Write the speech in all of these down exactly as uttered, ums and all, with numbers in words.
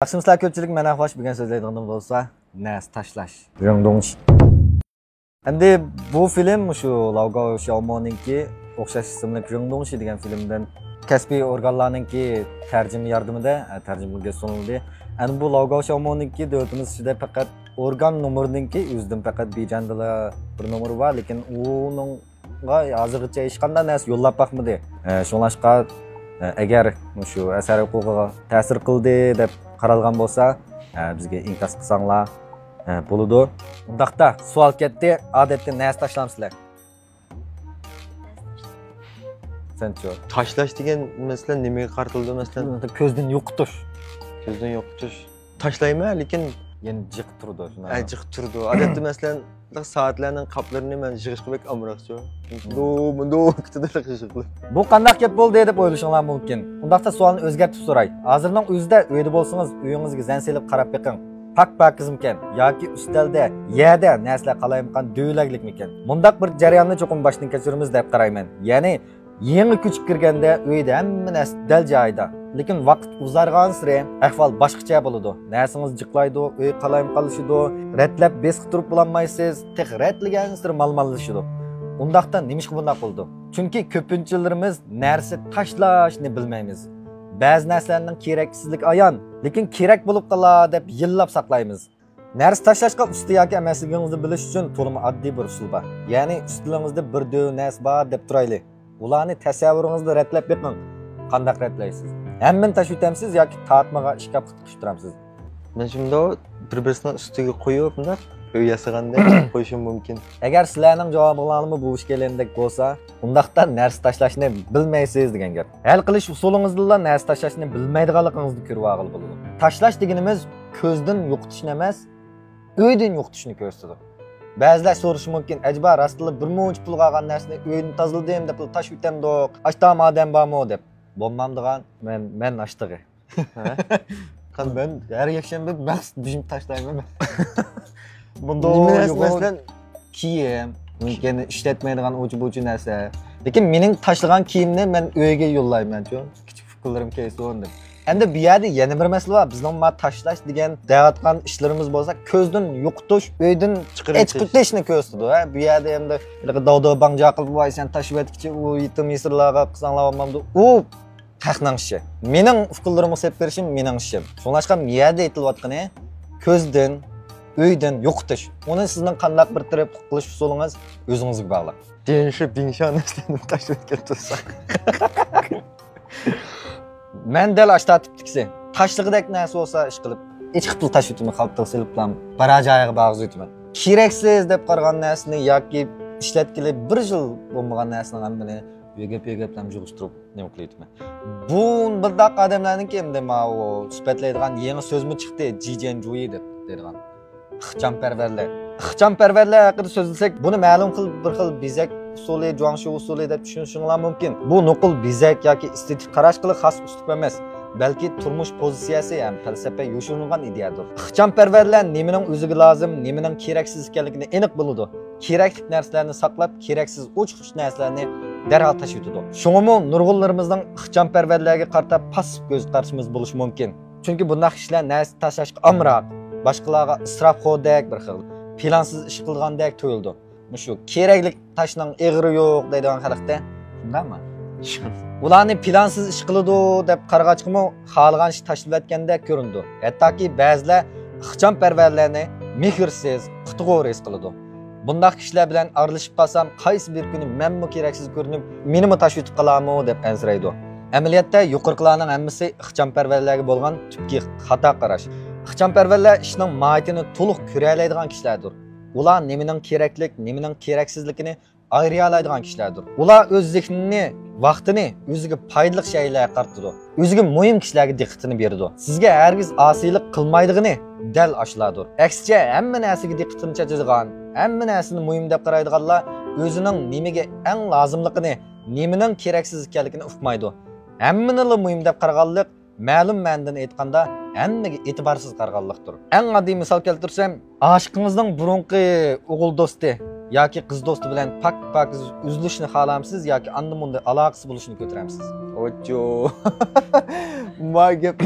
ياخشىمۇسىلەر كۆپچىلىك، مەن ئەخۋاش. بۈگۈن سۆزلەيدىغىنىم بولسا نەرسە تاشلاش. رىڭدۇڭشى. ئەمدى بۇ فىلىم مۇشۇ لاۋگاۋ شياۋمونىڭكى ئوخشاش ئىسىملىك رىڭدۇڭشى دېگەن فىلىمدىن كەسپىي ئورگانلارنىڭكى تەرجىمە ياردىمىدە، ئە، تەرجىمىگە سۇنۇلدى. ئەمدى بۇ لاۋگاۋ شياۋمونىڭكى دۆلىتىمىز ئىچىدە پەقەت ئورگان نومۇرىنىڭكى ئۆزىدىن پەقەت بېيجىڭدىلا بىر نومۇر بار، لېكىن ئۇنىڭغا ھازىرغىچە ھېچقانداق نەرسە يوللاپ باقمىدى. ئە، شۇڭلاشقا، ئە، ئەگەر مۇشۇ ئەسەر ھوقۇقىغا تەسىر قىلدى دەپ قارالغان بولسا، ئە، بىزگە ئىنكاس قىلساڭلار، ئە، بولىدۇ. ئۇنداقتا سوئال كەتتى، ئادەتتە نەرسە تاشلامسىلەر؟ سەنچۇ؟ تاشلاش دېگەن، مەسىلەن، نېمىگە قارىتىلىدۇ، مەسىلەن؟ كۆزدىن يوقىتىش. كۆزدىن يوقىتىش. تاشلايمەن، لېكىن يەنە جىق تۇرىدۇ، شۇنداق. ئە، جىق تۇرىدۇ. ئادەتتە، مەسىلەن، سائەتلەرنىڭ قاپلىرىنى مەن يىغىشقا بەك ئامراقچۇ. مۇنداق، مۇنداق كېتىدۇ يىغىشقا. بۇ قانداق گەپ بولدى دەپ ئويلىشىڭلار مۇمكىن. ئۇنداقتا سوئالنى ئۆزگەرتىپ سوراي. ھازىرنىڭ ئۆزىدە ئۆيدە بولسىڭىز، ئۆيىڭىزگە زەن سېلىپ قاراپ بېقىڭ. پاك-پاكىزمىكەن ياكى ئۈستەلدە، يەردە نەرسىلەر قالايمىقان دۆۋىلەكلىكمىكەن؟ مۇنداق بىر جەرياننى چوقۇم باشتىن كەچۈرىمىز دەپ قارايمەن. يەنى يېڭى كۆچۈپ كىرگەندە ئۆيدە ھەممە نەرسە دەل جايىدا. لېكىن ۋاقىت ئۇزارغانسېرى ئەھۋال باشقىچە بولىدۇ. نەرسىڭىز جىقلايدۇ، ئۆي قالايمىقانلىشىدۇ، رەتلەپ بېسىقتۇرۇپ بولالمايسىز، تېخى رەتلىگەنسېرى مالماللىشىدۇ. ئۇنداقتا نېمىشقا بۇنداق بولىدۇ؟ چۈنكى كۆپىنچىلىرىمىز نەرسە تاشلاشنى بىلمەيمىز. بەزى نەرسىلەرنىڭ كېرەكسىزلىكى ئايان، لېكىن كېرەك بولۇپ قالا دەپ يىللاپ ساقلايمىز. نەرسە تاشلاشقا ئۇستا ياكى ئەمەسلىكىڭىزنى بىلىش ئۈچۈن تولىمۇ ئاددىي بىر ئۇسۇل بار. يەنى ئۈستىلىڭىزدە بىر دۆۋە نەرسە بار دەپ تۇرايلى. ئۇلارنى تەسەۋۋۇرىڭىزدا رەتلەپ بېقىڭ. قانداق رەتلەيسىز؟ ھەممىنى تاشلىۋېتەمسىز ياكى تارتمىغا ئىشكاپقا تىقىشتۇرامسىز؟ مەن شۇنداق بىر-بىرسىنىڭ ئۈستىگە قويۇپ، مۇنداق ئۆي ياسىغاندەك قويۇشۇم مۇمكىن. ئەگەر سىلەرنىڭ جاۋابىڭلارمۇ بۇ ئىككىلەندەك بولسا، ئۇنداقتا نەرسە تاشلاشنى بىلمەيسىز دېگەن گەپ. ھەل قىلىش ئۇسۇلىڭىزدىلا نەرسە تاشلاشنى بىلمەيدىغانلىقىڭىزنى كۆرۈۋالغىلى بولىدۇ. تاشلاش دېگىنىمىز كۆزدىن يوقىتىشنى ئەمەس، ئۆيدىن يوقىتىشنى كۆرسىتىدۇ. بەزىلەر سورىشى مۇمكىن، ئەجەبا راستلا بىر مۇنچە پۇلغا ئالغان نەرسىنى ئۆيدىن تازىلىدىم دەپلا تاشلىۋېتەمدۇق، ئاشتام ئادەم بارمۇ دەپ. بولمامدىغان. مەن، مەن ئاشتىغى. ھە؟ قان- مەن ھەر يەكشەنبە مەخسۇس بېشىمنى تاشلايمەن. بۇنداق نېمە نەرسە، يوغان مەسىلەن؟ كىيىم، مۇمكىن ئىشلەتمەيدىغان ئوچۇ-بوچۇ نەرسە. لېكىن مېنىڭ تاشلىغان كىيىمنى مەن ئۆيگە يوللايمەن، شۇ كىچىك ئۇكىلىرىم كىيسۇن دەپ. ئەمدى بۇ يەردە يەنە بىر مەسىلە بار. بىزنىڭ ما تاشلاش دېگەن دەۋاتقان ئىشلىرىمىز بولسا كۆزدىن يوقىتىش، ئۆيدىن چىقىرىۋېتىش. ئەچىقىۋېتىشنى كۆرسىتىدۇ، ھە. بۇ يەردە ئەمدى ھېلىقى داۋدۇ باڭجا قىلىپ، ۋاي، سەن تاشلىۋەتكۈچى، ئۇ يېتىم يېسىرلارغا قىلساڭلار بولمامدۇ؟ ئۇ خەقنىڭ ئىشى. مېنىڭ ئۇكىلىرىمغا سېلىپ بېرىشىم مېنىڭ ئىشىم. شۇڭلاشقا بۇ يەردە ئېيتىلىۋاتقىنى كۆزدىن، ئۆيدىن يوقىتىش. ئۇنى سىزنىڭ قانداق بىر تەرەپ قىلىش ئۇسۇلىڭىز ئۆزىڭىزگە باغلىق. دېيىنشى بىڭشا نەرسىلەرنى تاشلىۋەتكەن تۇرسا. مەن دەل ئاشتا تىپتىكىسى. تاشلىغۇدەك نەرسە بولسا ئىشقىلىپ ئېچىقىپلا تاشلىۋېتىمەن، قالپىققا سېلىپلا بارار جايىغا بارغۇزۇۋېتىمەن. كېرەكسىز دەپ قارىغان نەرسىنى ياكى ئىشلەتكىلى بىر يىل بولمىغان نەرسىنىڭ ھەممىنى يۆگەپ يۆگەپلا يىغىشتۇرۇپ نېمە قىلىۋېتىمەن. بۇ بۇنداق ئادەملەرنىڭكى ئەمدى ماۋۇ سۈپەتلەيدىغان يېڭى سۆزمۇ چىقتى، جىجيەنجۇيى دەپ دەيدىغان. ئىخچامپەرۋەرلەر. ئىخچامپەرۋەرلەر ھەققىدە سۆزلىسەك، بۇنى مەلۇم خىل بىر خىل بېزەك ئۇسۇلى، جۇاڭشۇ ئۇسۇلى دەپ چۈشىنىشىڭلار مۇمكىن. بۇ نوقۇل بېزەك ياكى ئېستېتىك قاراشقىلا خاس ئۇسلۇب ئەمەس، بەلكى تۇرمۇش پوزىتسىيەسى ھەم پەلسەپە يوشۇرۇنغان ئىدىيەدۇر. ئىخچامپەرۋەرلەر نېمىنىڭ ئۆزىگە لازىم، نېمىنىڭ كېرەكسىز ئىكەنلىكىنى ئېنىق بىلىدۇ. كېرەكلىك نەرسىلەرنى ساقلاپ، كېرەكسىز ئوچۇق نەرسىلەرنى دەرھال تاشلىۋېتىدۇ. شۇڭىمۇ نۇرغۇنلىرىمىزنىڭ ئىخچامپەرۋەرلەرگە قارىتا پاسسىپ كۆز قارىشىمىز بولۇشى مۇمكىن. چۈنكى بۇنداق كىشىلەر نەرسە تاشلاشقا ئامراق، باشقىلارغا ئىسراپخوردەك بىر خىل، پىلانسىز ئىش قىلىدىغاندەك تۇيۇلىدۇ. مۇشۇ كېرەكلىك تاشنىڭ ئېغىرى يوق دەيدىغان خەلقتە. شۇنداقمۇ؟ ئۇلارنى پىلانسىز ئىش قىلىدۇ دەپ قارىغاچقىمۇ خالىغان ئىش تاشلىۋەتكەندەك كۆرۈنىدۇ. ھەتتاكى بەزىلەر ئىخچامپەرۋەرلەرنى مېھىرسىز، قۇتىغۇر ھېس قىلىدۇ. بۇنداق كىشىلەر بىلەن ئارىلىشىپ قالسام، قايسى بىر كۈنى مەنمۇ كېرەكسىز كۆرۈنۈپ، مېنىمۇ تاشلىۋېتىپ قالارمۇ دەپ ئەنسىرەيدۇ. ئەمەلىيەتتە يۇقىرىقىلارنىڭ ھەممىسى ئىخچامپەرۋەرلەرگە بولغان تۈپكى خاتا قاراش. ئىخچامپەرۋەرلەر ئىشنىڭ ماھىيىتىنى تولۇق كۆرەلەيدىغان كىشىلەردۇر. ئۇلار نېمىنىڭ كېرەكلىك، نېمىنىڭ كېرەكسىزلىكىنى ئايرىيالايدىغان كىشىلەردۇر. ئۇلار ئۆز زېھنىنى، ۋاقتىنى ئۆزىگە پايدىلىق شەيلەرگە قارىتىدۇ. ئۆزىگە مۇھىم كىشىلەرگە دىققىتىنى بېرىدۇ. سىزگە ھەرگىز ئاسىيلىق قىلمايدىغىنى دەل ئاشۇلاردۇر. ئەكسىچە، ھەممە نەرسىگە دىققىتىنى چاچىدىغان، ھەممە نەرسىنى مۇھىم دەپ قارايدىغانلار ئۆزىنىڭ نېمىگە ئەڭ لازىملىقىنى، نېمىنىڭ كېرەكسىز ئىكەنلىكىنى ئۇقمايدۇ. ھەممىنىلا مۇھىم دەپ قارىغانلىق مەلۇم مەنىدىن ئېيتقاندا، ھەممىگە ئېتىبارسىز قارىغانلىقتۇر. ئەڭ ئاددىي مىسال كەلتۈرسەم، ئاشىقىڭىزنىڭ بۇرۇنقى ئوغۇل دوستى ياكى قىز دوستى بىلەن پاك-پاكىز ئۈزۈلۈشنى خالامسىز ياكى ئاندا-مۇندا ئالاقىسى بولۇشىنى كۆتۈرەمسىز؟ ئوچۇ. ما گەپ.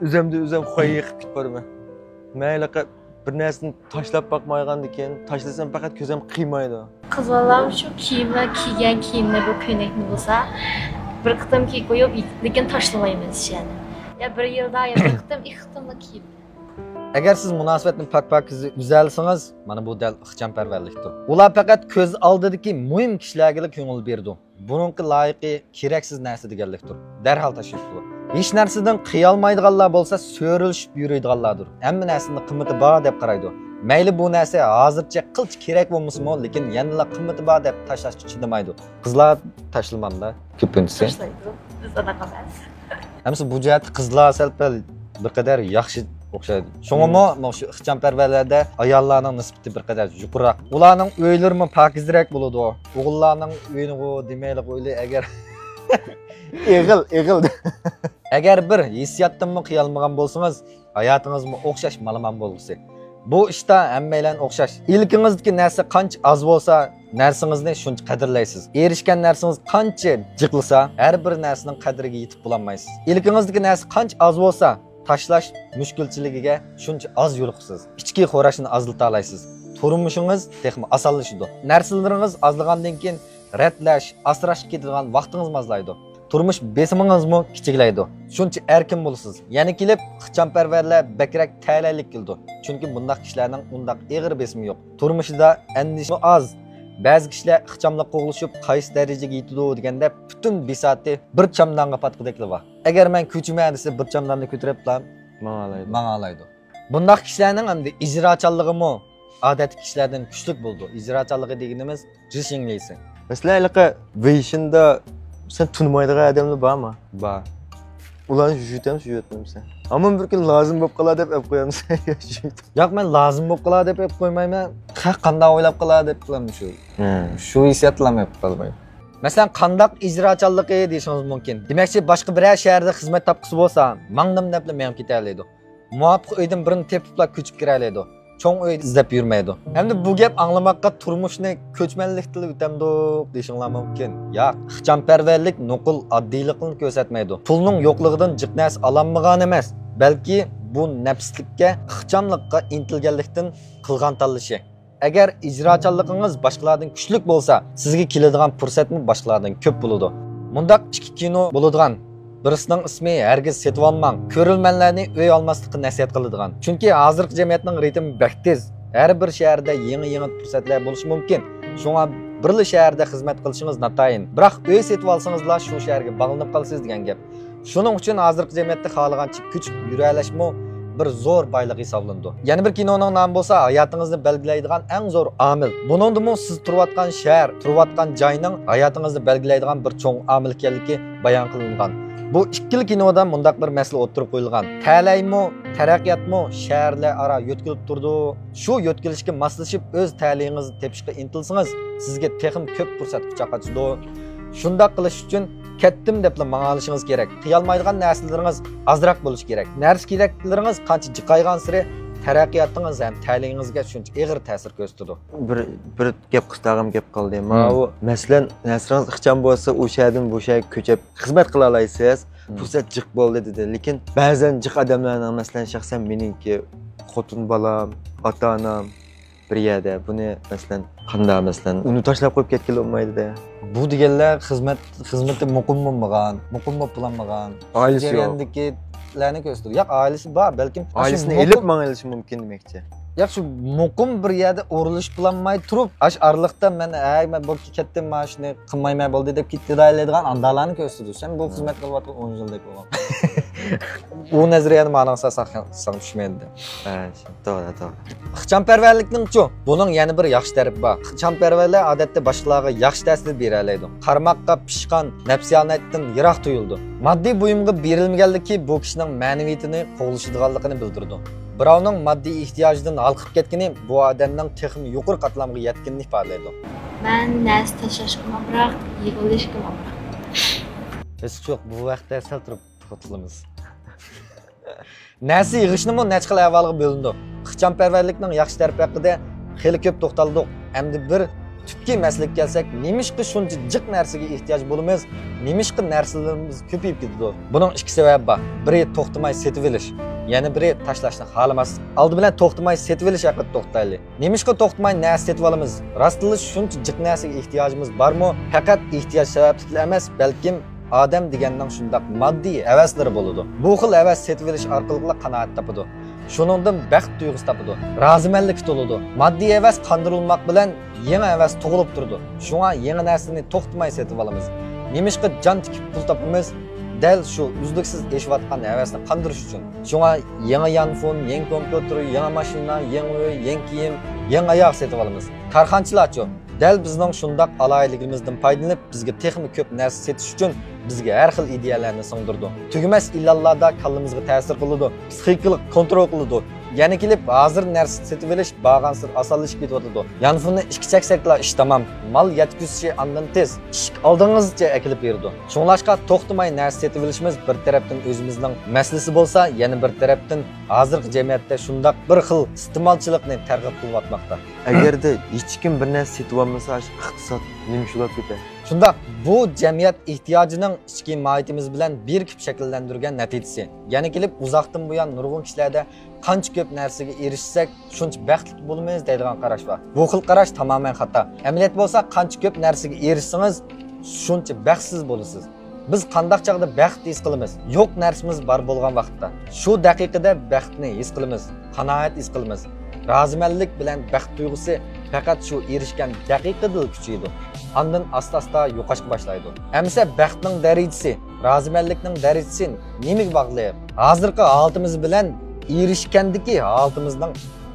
ئۆزۈمدىن ئۆزۈم خۇي يېقىپ كېتىپ بارىمەن. مەن ھېلىقى بىر نەرسىنى تاشلاپ باقمايدىغاندىكىن، تاشلىسام پەقەت كۆزۈم قىيمايدۇ. قىز بالام شۇ كىيىملەر، كىيگەن كىيىملەر، بۇ كۆينەكنى بولسا بىر قېتىم كىيىپ قويۇپ، لېكىن تاشلىمايمىز يەنە. يا بىر يىلدا يا بىر قېتىم، ئىككى قېتىملا كىيىپ. ئەگەر سىز مۇناسىۋەتنى پاك-پاكىز ئۈزەلىسىڭىز، مانا بۇ دەل ئىخچامپەرۋەرلىكتۇر. ئۇلار پەقەت كۆز ئالدىدىكى مۇھىم كىشىلەرگىلا كۆڭۈل بېرىدۇ. بۇنىڭقى لايىقى كېرەكسىز نەرسە دېگەنلىكتۇر. دەرھال تاشلاپ تۇرۇڭ. ھېچ نەرسىدىن قىيالمايدىغانلار بولسا سۆرىلىشىپ يۈرىدىغانلاردۇر. ھەممە نەرسىنى قىممىتى بار دەپ قارايدۇ. مەيلى بۇ نەرسە ھازىرچە قىلچە كېرەك بولمىسىمۇ، لېكىن يەنىلا قىممىتى بار دەپ تاشلاشقا چىدىمايدۇ. قىزلار تاشلىمامدا كۆپىنچىسى. تاشلايدۇ. بىز ئۇنداق ئەمەس. ئەمىسە بۇ جەھەتتە قىزلار سەل پەل بىر قەدەر ياخشى ئوخشايدۇ. شۇڭىمۇ مانا شۇ ئىخچامپەرۋەرلەردە ئاياللارنىڭ نىسبىتى بىر قەدەر يۇقىرىراق. ئۇلارنىڭ ئۆيلىرىمۇ پاكىزراق بولىدۇ. ئوغۇللارنىڭ ئۆيىنىغۇ دېمەيلى ئۆيلى ئەگەر ئېغىل، ئېغىل. ئەگەر بىر ھېسسىياتتىنمۇ قىيالمىغان بولسىڭىز، ھاياتىڭىزمۇ ئوخشاش مالىمان بولغۇسى. بۇ ئىشتا ھەممەيلەن ئوخشاش. ئىلكىڭىزدىكى نەرسە قانچە ئاز بولسا، نەرسىڭىزنى شۇنچە قەدىرلەيسىز. ئېرىشكەن نەرسىڭىز قانچە جىقلىسا، ھەر بىر نەرسىنىڭ قەدرىگە يېتىپ بولالمايسىز. ئىلكىڭىزدىكى نەرسە قانچە ئاز بولسا، تاشلاش مۈشكۈلچىلىكىگە شۇنچە ئاز يولۇقىسىز. ئىچكى خوراشنى ئازلىتالايسىز. تۇرمۇشىڭىز تېخىمۇ ئاسانلىشىدۇ. نەرسىلىرىڭىز ئازلىغاندىن كېيىن، رەتلەش، ئاسراشقا كېتىدىغان ۋاقتىڭىزمۇ ئازلايدۇ. تۇرمۇش بېسىمىڭىزمۇ كىچىكلەيدۇ. شۇنچە ئەركىن بولىسىز. يەنە كېلىپ، ئىخچامپەرۋەرلەر بەكرەك تەلەيلىك كېلىدۇ. چۈنكى بۇنداق كىشىلەرنىڭ ئۇنداق ئېغىر بېسىمى يوق. تۇرمۇشىدا ئەندىشىمۇ ئاز. بەزى كىشىلەر ئىخچاملىققا قوغلىشىپ، قايسى دەرىجىگە يېتىدۇ دېگەندە، پۈتۈن بىساتى بىر چامدانغا پاتقۇدەكلا بار. ئەگەر مەن كۆچىمەن دېسە، بىر چامداننى كۆتۈرۈپلا ماڭالايدۇ. ماڭالايدۇ. بۇنداق كىشىلەرنىڭ ئەمدى ئىجراچانلىقىمۇ ئادەتتىكى كىشىلەردىن كۈچلۈك بولىدۇ. ئىجراچانلىقى دېگىنىمىز رىشىڭلىسى. مەسىلەن، ھېلىقى ۋېيشىندا سەن تونۇمايدىغان ئادەملەر بارمۇ؟ بار. ئۇلارنى يۈزۈتەمسەن، يۈزەتمەمسەن؟ ئامان بىر كۈن لازىم بولۇپ قالار دەپ ئەپ قويامسەن؟ ياق، مەن لازىم بولۇپ قالار دەپ ئەپ قويمايمەن. خەق قانداق ئويلاپ قالار دەپ قىلىمەن شۇ. شۇ ھېسسىياتلارمۇ ئەپ قالمايمەن. مەسىلەن، قانداق ئىجراچانلىقى دېيىشىڭىز مۇمكىن. دېمەكچى، باشقا بىرەر شەھەردە خىزمەت تاپقۇسى بولسا، ماڭدىم دەپلا مېڭىپ كېتەلەيدۇ. مۇۋاپىق ئۆيدىن بىرنى تېپىپلا كۆچۈپ كىرەلەيدۇ. چوڭ ئۆي ئىزدەپ يۈرمەيدۇ. ئەمدى بۇ گەپ ئاڭلىماققا تۇرمۇشنى كۆچمەنلىكتىلا ئۆتەمدۇق دېيىشىڭلار مۇمكىن. ياق، ئىخچامپەرۋەرلىك نوقۇل ئاددىيلىقنى كۆرسەتمەيدۇ. پۇلنىڭ يوقلۇقىدىن جىق نەرسە ئالالمىغان ئەمەس، بەلكى بۇ نەپسلىككە، ئىخچاملىققا ئىنتىلگەنلىكتىن قىلغان تاللىشى. ئەگەر ئىجراچانلىقىڭىز باشقىلاردىن كۈچلۈك بولسا، سىزگە كېلىدىغان پۇرسەتمۇ باشقىلاردىن كۆپ بولىدۇ. مۇنداق ئىككى كىنو بولىدىغان. بىرسىنىڭ ئىسمى ھەرگىز سېتىۋالماڭ، كۆرۈرمەنلەرنى ئۆي ئالماسلىققا نەسىھەت قىلىدىغان. چۈنكى ھازىرقى جەمئىيەتنىڭ رىتىمى بەك تېز. ھەر بىر شەھەردە يېڭى-يېڭى پۇرسەتلەر بولۇشى مۇمكىن. شۇڭا بىرلا شەھەردە خىزمەت قىلىشىڭىز ناتايىن. بىراق ئۆي سېتىۋالسىڭىزلا شۇ شەھەرگە باغلىنىپ قالىسىز دېگەن گەپ. شۇنىڭ ئۈچۈن ھازىرقى جەمئىيەتتە خالىغانچە كۆچۈپ يۈرەلەشمۇ بىر زور بايلىق ھېسابلىنىدۇ. يەنە بىر كىنونىڭ نامى بولسا ھاياتىڭىزنى بەلگىلەيدىغان ئەڭ زور ئامىل. بۇنىڭدىمۇ سىز تۇرۇۋاتقان شەھەر، تۇرۇۋاتقان جاينىڭ ھاياتىڭىزنى بەلگىلەيدىغان بىر چوڭ ئامىل ئىكەنلىكى بايان قىلىنغان. بۇ ئىككىلا كىنودا مۇنداق بىر مەسىلە ئوتتۇرىغا قويۇلغان. تەلەيمۇ، تەرەققىياتمۇ شەھەرلەر ئارا يۆتكىلىپ تۇرىدۇ. شۇ يۆتكىلىشكە ماسلىشىپ ئۆز تەلىيىڭىزنى تېپىشقا ئىنتىلسىڭىز، سىزگە تېخىمۇ كۆپ پۇرسەت قۇچاق ئاچىدۇ. شۇنداق قىلىش ئۈچۈن كەتتىم دەپلا ماڭالىشىڭىز كېرەك. قىيالمايدىغان نەرسىلىرىڭىز ئازراق بولۇشى كېرەك. نەرسە-كېرەكلىرىڭىز قانچە جىقايغانسېرى تەرەققىياتىڭىز ھەم تەلىيىڭىزگە شۇنچە ئېغىر تەسىر كۆرسىتىدۇ. بىر، بىر گەپ قىستاغىم گەپ قالدى. ماۋۇ، مەسىلەن، نەرسىلىرىڭىز ئىخچام بولسا، ئۇ شەھەردىن بۇ شەھەرگە كۆچۈپ خىزمەت قىلالايسىز. پۇرسەت جىق بولدى دېدى. لېكىن بەزەن جىق ئادەملەرنىڭ، مەسىلەن، شەخسەن مېنىڭكى خوتۇن بالام، ئاتا-ئانام بىر يەردە، بۇنى، مەسىلەن، قانداق، مەسىلەن، ئۇنى تاشلاپ قويۇپ كەتكىلى بولمايدۇ-دە. بۇ دېگەنلەر خىزمەت، خىزمىتى مۇقىم بولمىغان، مۇقىم بولۇپ بولالمىغان، ئائىلىسى يوق. جەرياندىكىلەرنى كۆرسىتىدۇ. ياق، ئائىلىسى بار، بەلكىم ئاشۇ ئائىلىسىنى مۇقىم ئېلىپ ماڭىۋېلىشى مۇمكىن دېمەكچى. ياق، شۇ مۇقىم بىر يەردە ئورۇنلىشىپ بولالماي تۇرۇپ، ئاشۇ ئارىلىقتا مەن، ھەي، مەن بولدى، كەتتىم، مانا شۇنى قىلمايمەن، بولدى دەپ كېتىدىغان ئانداقلارنى كۆرسىتىدۇ. سەن بۇ خىزمەت قىلىۋاتقىلى ئون يىلدەك بولغان. ئۇ نەزەرىيەنى ماڭا ساڭا، ساڭا چۈشمەيدۇ. ھە، توغرا، توغرا. ئىخچامپەرۋەرلىكنىڭچۇ؟ بۇنىڭ يەنە بىر ياخشى تەرىپى بار. ئىخچامپەرۋەرلەر ئادەتتە باشقىلارغا ياخشى تەسىر بېرەلەيدۇ. قارىماققا پىشقان نەپسىيانەتتىن يىراق تۇيۇلىدۇ. ماددىي بۇيۇمغا بېرىلمىگەنلىكى بۇ كىشىنىڭ مەنىۋىيىتىنى قوغلىشىدىغانلىقىنى بىلدۈرىدۇ. بىراۋنىڭ ماددىي ئېھتىياجىدىن ھالقىپ كەتكىنى بۇ ئادەمنىڭ تېخىمۇ يۇقىرى قاتلامغا يەتكىنىنى ئىپادىلەيدۇ. مەن نەرسە تاشلاشقىمۇ ئامراق، يىغىۋېلىشقىمۇ ئامراق. ھېچقىسى يوق، بۇ ھەقتە سەل تۇرۇپ توختىلىمىز. نەرسە يىغىشنىمۇ نەچچە خىل ئەھۋالغا بۆلىنىدۇ. ئىخچامپەرۋەرلىكنىڭ ياخشى تەرىپى ھەققىدە خېلى كۆپ توختالدۇق. ئەمدى بىر تۈپكى مەسىلىگە كەلسەك، نېمىشقا شۇنچە جىق نەرسىگە ئېھتىياج بولىمىز؟ نېمىشقا نەرسىلىرىمىز كۆپىيىپ كېتىدۇ؟ بۇنىڭ ئىككى سەۋەبى بار. بىرى توختىماي سېتىۋېلىش، يەنە بىرى تاشلاشنى خالىماسلىق. ئالدى بىلەن توختىماي سېتىۋېلىش ھەققىدە توختايلى. نېمىشقا توختىماي نەرسە سېتىۋالىمىز؟ راستتىنلا شۇنچە جىق نەرسىگە ئېھتىياجىمىز بارمۇ؟ پەقەت ئېھتىياج سەۋەبلىكلا ئەمەس، بەلكىم ئادەم دېگەننىڭ شۇنداق ماددىي ھەۋەسلىرى بولىدۇ. بۇ خىل ھەۋەس سېتىۋېلىش ئارقىلىقلا قانائەت تاپىدۇ. شۇنىڭدىن بەخت تۇيغۇسى تاپىدۇ. رازىمەنلىككە تولىدۇ. ماددىي ھەۋەس قاندۇرۇلماق بىلەن يېڭى ھەۋەس تۇغۇلۇپ تۇرىدۇ. شۇڭا يېڭى نەرسىنى توختىماي سېتىۋالىمىز. نېمىشقا جان تىكىپ پۇل تاپىمىز؟ دەل شۇ ئۈزلۈكسىز ئېشىۋاتقان ھەۋەسنى قاندۇرۇش ئۈچۈن. شۇڭا يېڭى يانفون، يېڭى كومپيۇتېر، يېڭى ماشىنا، يېڭى ئۆي، يېڭى كىيىم، يېڭى ئاياغ سېتىۋالىمىز. كارخانىچىلارچۇ؟ دەل بىزنىڭ شۇنداق ئالاھىدىلىكىمىزدىن پايدىلىنىپ، بىزگە تېخىمۇ كۆپ نەرسە سېتىش ئۈچۈن بىزگە ھەر خىل ئىدىيەلەرنى سىڭدۈرىدۇ. تۈگىمەس ئېلانلاردا كاللىمىزغا تەسىر قىلىدۇ، پسىخىكىلىق كونترول قىلىدۇ. يەنە كېلىپ ھازىر نەرسە سېتىۋېلىش بارغانسېرى ئاسانلىشىپ كېتىۋاتىدۇ. يانفوننى ئىككى چەكسەكلا ئىش تامام. مال يەتكۈزۈشى ئاندىن تېز، ئىشىك ئالدىڭىزغىچە ئەكېلىپ بېرىدۇ. شۇڭلاشقا توختىماي نەرسە سېتىۋېلىشىمىز بىر تەرەپتىن ئۆزىمىزنىڭ مەسىلىسى بولسا، يەنە بىر تەرەپتىن ھازىرقى جەمئىيەتتە شۇنداق بىر خىل ئىستېمالچىلىقنى تەرغىب قىلىۋاتماقتا. ئەگەردە ھېچكىم بىر نەرسە سېتىۋالمىسا، ئىقتىساد نېمە ئىش بولۇپ كېتەر؟ شۇنداق، بۇ جەمئىيەت ئېھتىياجىنىڭ ئىچكى ماھىيىتىمىز بىلەن بىرىكىپ شەكىللەندۈرگەن نەتىجىسى. يەنە كېلىپ ئۇزاقتىن بۇيان نۇرغۇن كىشىلەردە قانچە كۆپ نەرسىگە ئېرىشسەك، شۇنچە بەختلىك بولىمىز دەيدىغان قاراش بار. بۇ خىل قاراش تامامەن خاتا. ئەمەلىيەت بولسا، قانچە كۆپ نەرسىگە ئېرىشسىڭىز، شۇنچە بەختسىز بولىسىز. بىز قانداق چاغدا بەخت ھېس قىلىمىز؟ يوق نەرسىمىز بار بولغان ۋاقىتتا. شۇ دەقىقىدە بەختنى ھېس قىلىمىز، قانائەت ھېس قىلىمىز. رازىمەنلىك بىلەن بەخت تۇيغۇسى پەقەت شۇ ئېرىشكەن دەقىقىدىلا كۈچىيىدۇ. ئاندىن ئاستا-ئاستا يوقاشقا باشلايدۇ. ئەمىسە بەختنىڭ دەرىجىسى، رازىمەنلىكنىڭ دەرىجىسى نېمىگە باغلىق؟ ھازىرقى ھالىتىمىز بىلەن ئېرىشكەندىكى ھالىتىمىزنىڭ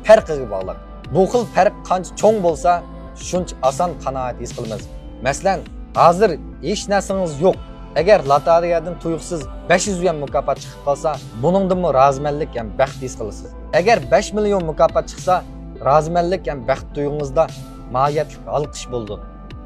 پەرقىگە باغلىق. بۇ خىل پەرق قانچە چوڭ بولسا، شۇنچە ئاسان قانائەت ھېس قىلىمىز. مەسىلەن، ھازىر ھېچ نەرسىڭىز يوق. ئەگەر لاتارىيەدىن تۇيۇقسىز بەش يۈز يۈەن مۇكاپات چىقىپ قالسا، بۇنىڭدىنمۇ رازىمەنلىك ھەم بەخت ھېس قىلىسىز. ئەگەر بەش مىليون مۇكاپات چىقسا، رازىمەنلىك ھەم بەخت تۇيغۇڭىزدا ماھىيەتلىك ھالقىش بولىدۇ.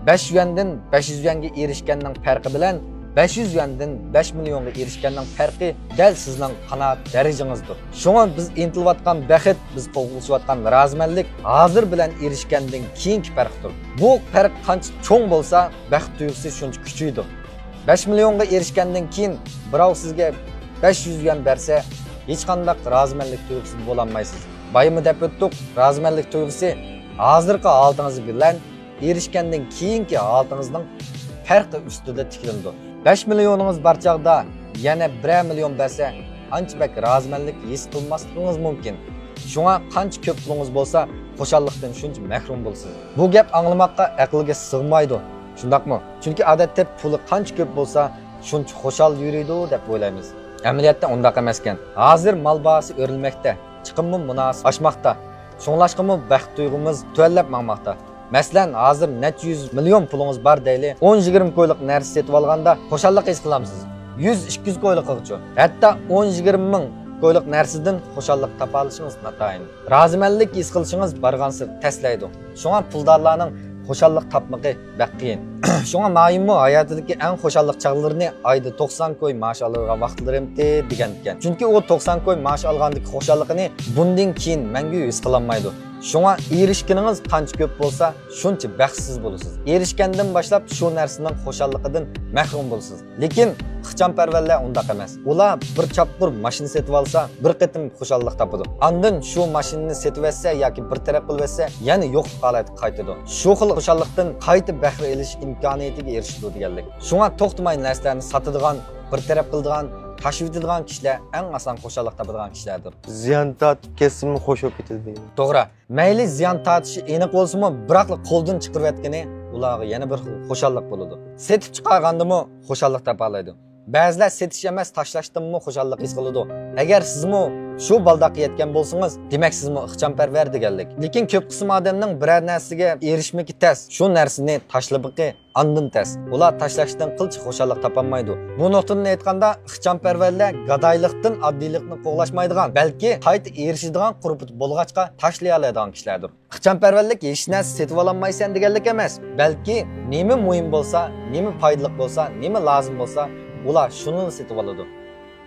بەش يۈەندىن بەش يۈز يۈەنگە ئېرىشكەننىڭ پەرقى بىلەن بەش يۈز يۈەندىن بەش مىليونغا ئېرىشكەننىڭ پەرقى دەل سىزنىڭ قانائەت دەرىجىڭىزدۇر. شۇڭا بىز ئىنتىلىۋاتقان بەخت، بىز قوغلىشىۋاتقان رازىمەنلىك ھازىر بىلەن ئېرىشكەندىن كېيىنكى پەرقتۇر. بۇ پەرق قانچە چوڭ بولسا، بەخت تۇيغۇسى شۇنچە كۈچىيىدۇ. بەش مىليونغا ئېرىشكەندىن كېيىن بىراۋ سىزگە بەش يۈز يۈەن بەرسە، ھېچقانداق رازىمەنلىك تۇيغۇسىدا بولالمايسىز. بايىمۇ دەپ ئۆتتۇق، رازىمەنلىك تۇيغۇسى ھازىرقى ھالىتىڭىز بىلەن ئېرىشكەندىن كېيىنكى ھالىتىڭىزنىڭ پەرقى ئۈستىدە تىكلىنىدۇ. بەش مىليونىڭىز بار چاغدا يەنە بىرەر مىليون بەرسە، ئانچە بەك رازىمەنلىك ھېس قىلماسلىقىڭىز مۇمكىن. شۇڭا قانچە كۆپ پۇلىڭىز بولسا، خۇشاللىقتىن شۇنچە مەھرۇم بولىسىز. بۇ گەپ ئاڭلىماققا ئەقىلگە سىغمايدۇ، شۇنداقمۇ؟ چۈنكى ئادەتتە پۇلى قانچە كۆپ بولسا، شۇنچە خۇشال يۈرىدۇ دەپ ئويلايمىز. ئەمەلىيەتتە ئۇنداق ئەمەسكەن. ھازىر مال باھاسى ئۆرلىمەكتە، چىقىممۇ مۇناسىپ ئاشماقتا. شۇڭلاشقىمۇ بەخت تۇيغۇمىز تۆۋەنلەپ ماڭماقتا. مەسىلەن، ھازىر نەچچە يۈز مىليون پۇلىڭىز بار دەيلى، ئون يىگىرمە كويلۇق نەرسە سېتىۋالغاندا خۇشاللىق ھېس قىلامسىز؟ يۈز، ئىككى يۈز كويلۇقىغىچۇ؟ ھەتتا ئون يىگىرمە مىڭ كويلۇق نەرسىدىن خۇشاللىق تاپالىشىڭىز ناتايىن. رازىمەنلىك ھېس قىلىشىڭىز بارغانسېرى تەسلەيدۇ. شۇڭا پۇلدارلارنىڭ خۇشاللىق تاپمىقى بەك قىيىن. شۇڭا مايىممۇ ھاياتىدىكى ئەڭ خۇشاللىق چاغلىرىنى ئايدا توقسان كوي مائاش ئالىدىغان ۋاقىتلىرىمتى دېگەنىكەن. چۈنكى ئۇ توقسان كوي مائاش ئالغاندىكى خۇشاللىقىنى بۇندىن كېيىن مەڭگۈ ھېس قىلالمايدۇ. شۇڭا ئېرىشكىنىڭىز قانچە كۆپ بولسا، شۇنچە بەختسىز بولىسىز. ئېرىشكەندىن باشلاپ شۇ نەرسىنىڭ خۇشاللىقىدىن مەھرۇم بولىسىز. لېكىن ئىخچامپەرۋەرلەر ئۇنداق ئەمەس. ئۇلار بىر چاپقۇر ماشىنا سېتىۋالسا، بىر قېتىم خۇشاللىق تاپىدۇ. ئاندىن شۇ ماشىنىنى سېتىۋەتسە ياكى بىر تەرەپ قىلىۋەتسە، يەنە يوقلۇق ھالەتكە قايتىدۇ. شۇ خىل خۇشاللىقتىن قايتا بەھرە ئېلىش ئىمكانىيىتىگە ئېرىشىدۇ دېگەنلىك. شۇڭا توختىماي نەرسىلەرنى ساتىدىغان، بىر تەرەپ قىلىدىغان، تاشلىۋېتىدىغان كىشىلەر ئەڭ ئاسان خۇشاللىق تاپىدىغان كىشىلەردۇر. زىيان تارتىپ كەتسىمۇ خوش بولۇپ كېتىدۇ دېگەن. توغرا. مەيلى زىيان تارتىشى ئېنىق بولسىمۇ، بىراقلا قولدىن چىقىرىۋەتكىنى ئۇلارغا يەنە بىر خىل خۇشاللىق بولىدۇ. سېتىپ چىقارغاندىمۇ خۇشاللىق تاپالايدۇ. بەزىلەر سېتىش ئەمەس، تاشلاشتىنمۇ خۇشاللىق ھېس قىلىدۇ. ئەگەر سىزمۇ شۇ بالداققا يەتكەن بولسىڭىز، دېمەك سىزمۇ ئىخچامپەرۋەر دېگەنلىك. لېكىن كۆپ قىسىم ئادەمنىڭ بىرەر نەرسىگە ئېرىشمىكى تەس، شۇ نەرسىنى تاشلىمىقى ئاندىن تەس. ئۇلار تاشلاشتىن قىلچە خۇشاللىق تاپالمايدۇ. بۇ نۇقتىدىن ئېيتقاندا، ئىخچامپەرۋەرلەر گادايلىقتىن، ئاددىيلىقنى قوغلاشمايدىغان، بەلكى قايتا ئېرىشىدىغان قۇربىتى بولغاچقا تاشلىيالايدىغان كىشىلەردۇر. ئىخچامپەرۋەرلىك ھېچ نەرسە سېتىۋالالمايسەن دېگەنلىك ئەمەس، بەلكى نېمە مۇھىم بولسا، نېمە پايدىلىق بولسا، نېمە لازىم بولسا، ئۇلار شۇنىلا سېتىۋالىدۇ.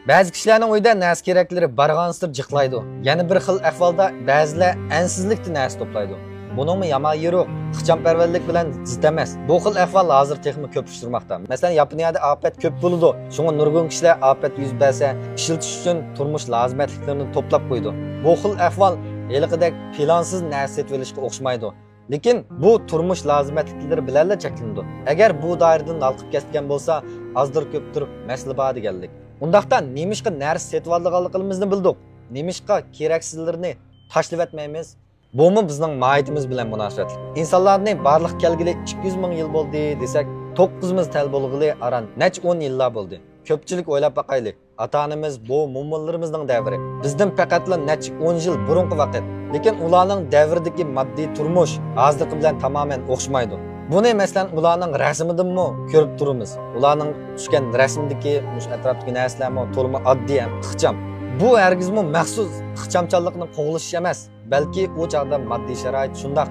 بەزى كىشىلەرنىڭ ئۆيىدە نەرسە كېرەكلىرى بارغانسېرى جىقلايدۇ. يەنە بىر خىل ئەھۋالدا بەزىلەر ئەنسىزلىكتە نەرسە توپلايدۇ. بۇنىڭمۇ يامان يېرى يوق. ئىخچامپەرۋەرلىك بىلەن زىت ئەمەس. بۇ خىل ئەھۋال ھازىر تېخىمۇ كۆپ ئۇچرىماقتا. مەسىلەن، ياپونىيەدە ئاپەت كۆپ بولىدۇ. شۇڭا نۇرغۇن كىشىلەر ئاپەت يۈز بەرسە، ئىشلىتىش ئۈچۈن تۇرمۇش لازىمەتلىكلىرىنى توپلاپ قويىدۇ. بۇ خىل ئەھۋال ھېلىقىدەك پىلانسىز نەرسە سېتىۋېلىشقا ئوخشىمايدۇ. لېكىن بۇ تۇرمۇش لازىمەتلىكلىرى بىلەنلا چەكلىنىدۇ. ئەگەر بۇ دائىرىدىن ھالقىپ كەتكەن بولسا، ئازدۇر كۆپتۇر مەسىلە بار دېگەنلىك. ئۇنداقتا نېمىشقا نەرسە سېتىۋالىدىغانلىقىمىزنى بىلدۇق؟ نېمىشقا كېرەكسىزلىرىنى تاشلىۋەتمەيمىز؟ بۇمۇ بىزنىڭ ماھىيىتىمىز بىلەن مۇناسىۋەتلىك. ئىنسانلارنى بارلىققا كەلگىلى ئىككى يۈز مىڭ يىل بولدى دېسەك، توققۇزىمىز تەل بولغىلى ئاران نەچچە ئون يىللار بولدى. كۆپچىلىك ئويلاپ باقايلى. ئاتا-ئانىمىز، بوۋا-مومىلىرىمىزنىڭ دەۋرى. بىزدىن پەقەتلا نەچچە ئون يىل بۇرۇنقى ۋاقىت. لېكىن ئۇلارنىڭ دەۋرىدىكى ماددىي تۇرمۇش ھازىرقى بىلەن تامامەن ئوخشىمايدۇ. بۇنى، مەسىلەن، ئۇلارنىڭ رەسىمىدىنمۇ كۆرۈپ تۇرىمىز. ئۇلارنىڭ چۈشكەن رەسىمدىكى مۇشۇ ئەتراپتىكى نەرسىلەرمۇ تولىمۇ ئاددىي ھەم ئىخچام. بۇ ھەرگىزمۇ مەخسۇس ئىخچامچانلىقنى قوغلىشىش ئەمەس، بەلكى ئۇ چاغدا ماددىي شارائىت شۇنداق.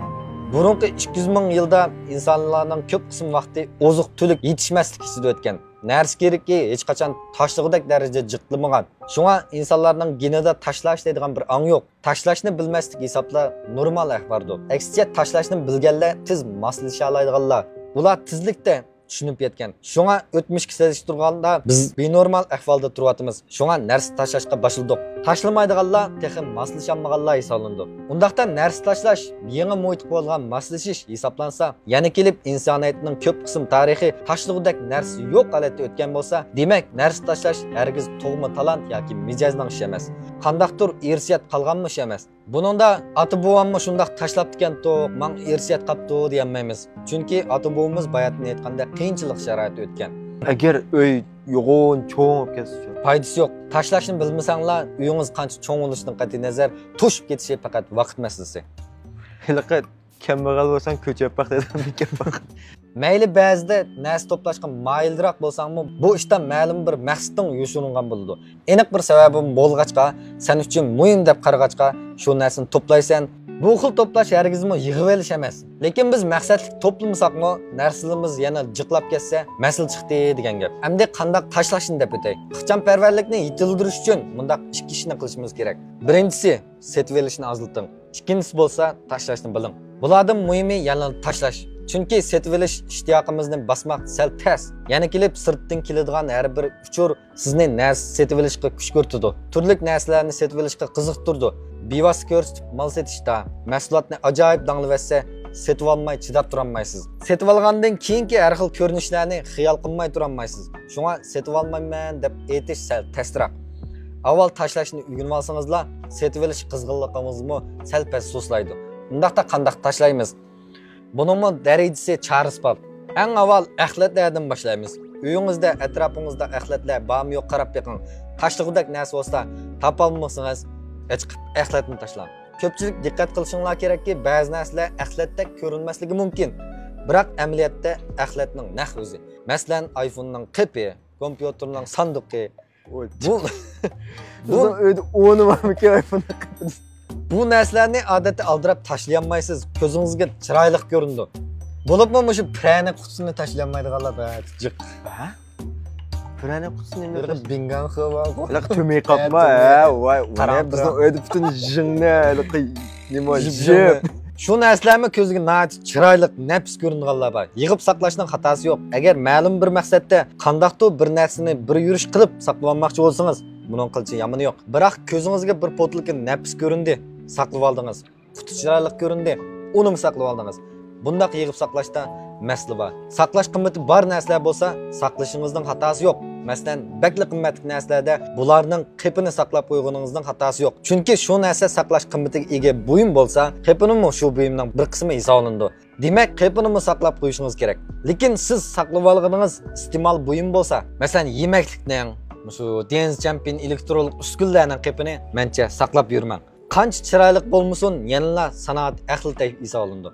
بۇرۇنقى ئىككى يۈز مىڭ يىلدا ئىنسانلارنىڭ كۆپ قىسىم ۋاقتى ئوزۇق-تۈلۈك يېتىشمەسلىك ئىچىدە ئۆتكەن. نەرسە كېرىكى ھېچقاچان تاشلىغۇدەك دەرىجىدە جىقلىمىغان. شۇڭا ئىنسانلارنىڭ گېنىدا تاشلاش دەيدىغان بىر ئاڭ يوق. تاشلاشنى بىلمەسلىك ھېسابلا نورمال ئەھۋالدۇر. ئەكسىچە، تاشلاشنى بىلگەنلەر تېز ماسلىشالايدىغانلار. ئۇلار تېزلىكتە چۈشىنىپ يەتكەن. شۇڭا ئۆتمۈشكە سېلىشتۇرغاندا بىز بىنورمال ئەھۋالدا تۇرۇۋاتىمىز. شۇڭا نەرسە تاشلاشقا باشلىدۇق. تاشلىمايدىغانلار تېخى ماسلىشالمىغانلار ھېسابلىنىدۇ. ئۇنداقتا نەرسە تاشلاش يېڭى مۇھىتقا بولغان ماسلىشىش ھېسابلانسا، يەنە كېلىپ ئىنسانىيەتنىڭ كۆپ قىسىم تارىخى تاشلىغۇدەك نەرسە يوق ھالەتتە ئۆتكەن بولسا، دېمەك، نەرسە تاشلاش ھەرگىز تۇغما تالانت ياكى مىجەزنىڭ ئىشى ئەمەس. قانداقتۇر ئىرسىيەت قالغانمۇ ئىش ئەمەس. بۇنىڭدا ئاتا-بوۋاممۇ شۇنداق تاشلاپتىكەنتۇق، ماڭا ئىرسىيەت قاپتۇ دېيەلمەيمىز. چۈنكى ئاتا-بوۋىمىز باياتىن ئېيتقاندەك قىيىنچىلىق شارائىتتا ئۆتكەن. ئەگەر ئۆي يوغان، چوڭ بولۇپ كەتسىچۇ؟ پايدىسى يوق. تاشلاشنى بىلمىسەڭلار، ئۆيىڭىز قانچە چوڭ بولۇشىدىن قەتئىينەزەر، توشۇپ كېتىشى پەقەت ۋاقىت مەسىلىسى. ھېلىقى كەمبەغەل بولساڭ كۆچۈرۈپ باق دەيدىغان بىر گەپ بار. مەيلى بەزىدە نەرسە توپلاشقا مايىلراق بولساڭمۇ، بۇ ئىشتا مەلۇم بىر مەقسىتىڭ يوشۇرۇنغان بولىدۇ. ئېنىق بىر سەۋەبىڭ بولغاچقا، سەن ئۈچۈن مۇھىم دەپ قارىغاچقا، شۇ نەرسىنى توپلايسەن. بۇ خىل توپلاش ھەرگىزمۇ يىغىۋېلىش ئەمەس. لېكىن بىز مەقسەتلىك توپلىمىساقمۇ، نەرسىلىرىمىز يەنە جىقلاپ كەتسە، مەسىلە چىقتى دېگەن گەپ. ئەمدى قانداق تاشلاشنى دەپ ئۆتەي. ئىخچامپەرۋەرلىكنى يېتىلدۈرۈش ئۈچۈن مۇنداق ئىككى ئىشنى قىلىشىمىز كېرەك. بىرىنچىسى، سېتىۋېلىشنى ئازلىتىڭ. ئىككىنچىسى بولسا، تاشلاشنى بىلىڭ. بۇلاردىن مۇھىمى يەنىلا تاشلاش. چۈنكى سېتىۋېلىش ئىشتىياقىمىزنى باسماق سەل تەس. يەنە كېلىپ سىرتتىن كېلىدىغان ھەر بىر ئۇچۇر سىزنى نەرسە سېتىۋېلىشقا كۈشكۈرتىدۇ. تۈرلۈك نەرسىلەرنى سېتىۋېلىشقا قىزىقتۇرىدۇ. بىۋاسىتە كۆرسىتىپ مال سېتىشتا مەھسۇلاتنى ئاجايىپ داڭلىۋەتسە، سېتىۋالماي چىداپ تۇرالمايسىز. سېتىۋالغاندىن كېيىنكى ھەر خىل كۆرۈنۈشلەرنى خىيال قىلماي تۇرالمايسىز. شۇڭا سېتىۋالمايمەن دەپ ئېيتىش سەل تەسرەك. ئاۋۋال تاشلاشنى ئۆگىنىۋالسىڭىزلا، سېتىۋېلىش قىزغىنلىقىڭىزمۇ سەل پەس سۇسلايدۇ. ئۇنداقتا قانداق تاشلايمىز؟ بۇنىڭمۇ دەرىجىسى چارىسى بار. ئەڭ ئاۋۋال ئەخلەتلەردىن باشلايمىز. ئۆيىڭىزدە، ئەتراپىڭىزدا ئەخلەتلەر بارمۇ يوق قاراپ بېقىڭ. تاشلىغۇدەك نەرسە بولسا، تاپالمىسىڭىز، ئېچىقىپ ئەخلەتنى تاشلاڭ. كۆپچىلىك دىققەت قىلىشىڭلار كېرەككى، بەزى نەرسىلەر ئەخلەتتەك كۆرۈنمەسلىكى مۇمكىن، بىراق ئەمەلىيەتتە ئەخلەتنىڭ نەق ئۆزى. مەسىلەن، ئايفوننىڭ قېپى، كومپيۇتېرنىڭ ساندۇقى. بۇ بۇ بىزنىڭ ئۆيدە ئورنى بارمىكىن ئايفوننىڭ قېپىدا؟ بۇ نەرسىلەرنى ئادەتتە ئالدىراپ تاشلىيالمايسىز، كۆزىڭىزگە چىرايلىق كۆرۈنىدۇ. بولۇپمۇ مۇشۇ پىرەنىك قۇتىسىنى تاشلىيالمايدىغانلار بەك جىق. ھە؟ پىرەنىك قۇتىسىنى نېمە بىر تاشلايدۇ؟ بىڭگان خې بارغۇ. ھېلىقى تۆمۈر قاپما، ھە، ۋاي، ئۇنى قاراڭ، بىزنىڭ قاراڭ. ئۆيدە پۈتۈن ژىڭنە، ھېلىقى نېمە، ژىپ، ژىپ. ژىپ. شۇ نەرسىلەرمۇ كۆزگە ناھايىتى چىرايلىق، نەپىس كۆرۈنىدىغانلار بار. يىغىپ ساقلاشنىڭ خاتاسى يوق. ئەگەر مەلۇم بىر مەقسەتتە قانداقتۇر بىر نەرسىنى بىر يۈرۈش قىلىپ ساقلىۋالماقچى بولسىڭىز، بۇنىڭ قىلچە يامىنى يوق. بىراق كۆزىڭىزگە بىر پوتىلكا نەپىس كۆرۈندى، ساقلىۋالدىڭىز. قۇتى چىرايلىق كۆرۈندى، ئۇنىمۇ ساقلىۋالدىڭىز. بۇنداق يىغىپ ساقلاشتا مەسىلە بار. ساقلاش قىممىتى بار نەرسىلەر بولسا، ساقلىشىڭىزنىڭ خاتاسى يوق. مەسىلەن، بەكلا قىممەتلىك نەرسىلەردە بۇلارنىڭ قېپىنى ساقلاپ قويغىنىڭىزنىڭ خاتاسى يوق. چۈنكى شۇ نەرسە ساقلاش قىممىتىگە ئىگە بۇيۇم بولسا، قېپىنىمۇ شۇ بۇيۇمنىڭ بىر قىسمى ھېسابلىنىدۇ. دېمەك، قېپىنىمۇ ساقلاپ قويۇشىڭىز كېرەك. لېكىن سىز ساقلىۋالغىنىڭىز ئىستېمال بۇيۇم بولسا، مەسىلەن، يېمەكلىكنىڭ، مۇشۇ دېڭىز چەمپىيون ئېلېكترونلۇق ئۈسكۈنىلەرنىڭ قېپىنى مەنچە ساقلاپ يۈرمەڭ. قانچە چىرايلىق بولمىسۇن، يەنىلا سانائەت ئەھلى ھېسابلىنىدۇ.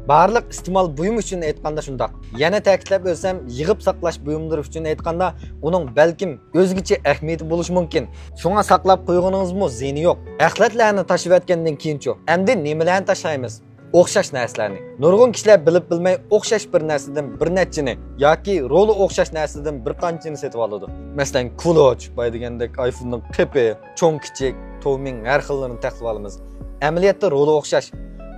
بارلىق ئىستېمال بۇيۇم ئۈچۈن ئېيتقاندا شۇنداق. يەنە تەكىتلەپ ئۆتسەم، يىغىپ ساقلاش بۇيۇملىرى ئۈچۈن ئېيتقاندا، ئۇنىڭ بەلكىم ئۆزگىچە ئەھمىيىتى بولۇشى مۇمكىن. شۇڭا ساقلاپ قويغىنىڭىزمۇ زىيىنى يوق. ئەخلەتلەرنى تاشلىۋەتكەندىن كېيىنچۇ؟ ئەمدى نېمىلەرنى تاشلايمىز؟ ئوخشاش نەرسىلەرنى. نۇرغۇن كىشىلەر بىلىپ بىلمەي ئوخشاش بىر نەرسىدىن بىر نەچچىنى ياكى رولا ئوخشاش نەرسىدىن بىر قانچىنى سېتىۋالىدۇ. مەسىلەن، كۇلۇچ، بايا دېگەندەك ئايفوننىڭ قېپى، چوڭ كىچىك، تومىڭ ھەر خىللىرىنى تەقسىم ئالىمىز. ئەمەلىيەتتە رولا ئوخشاش.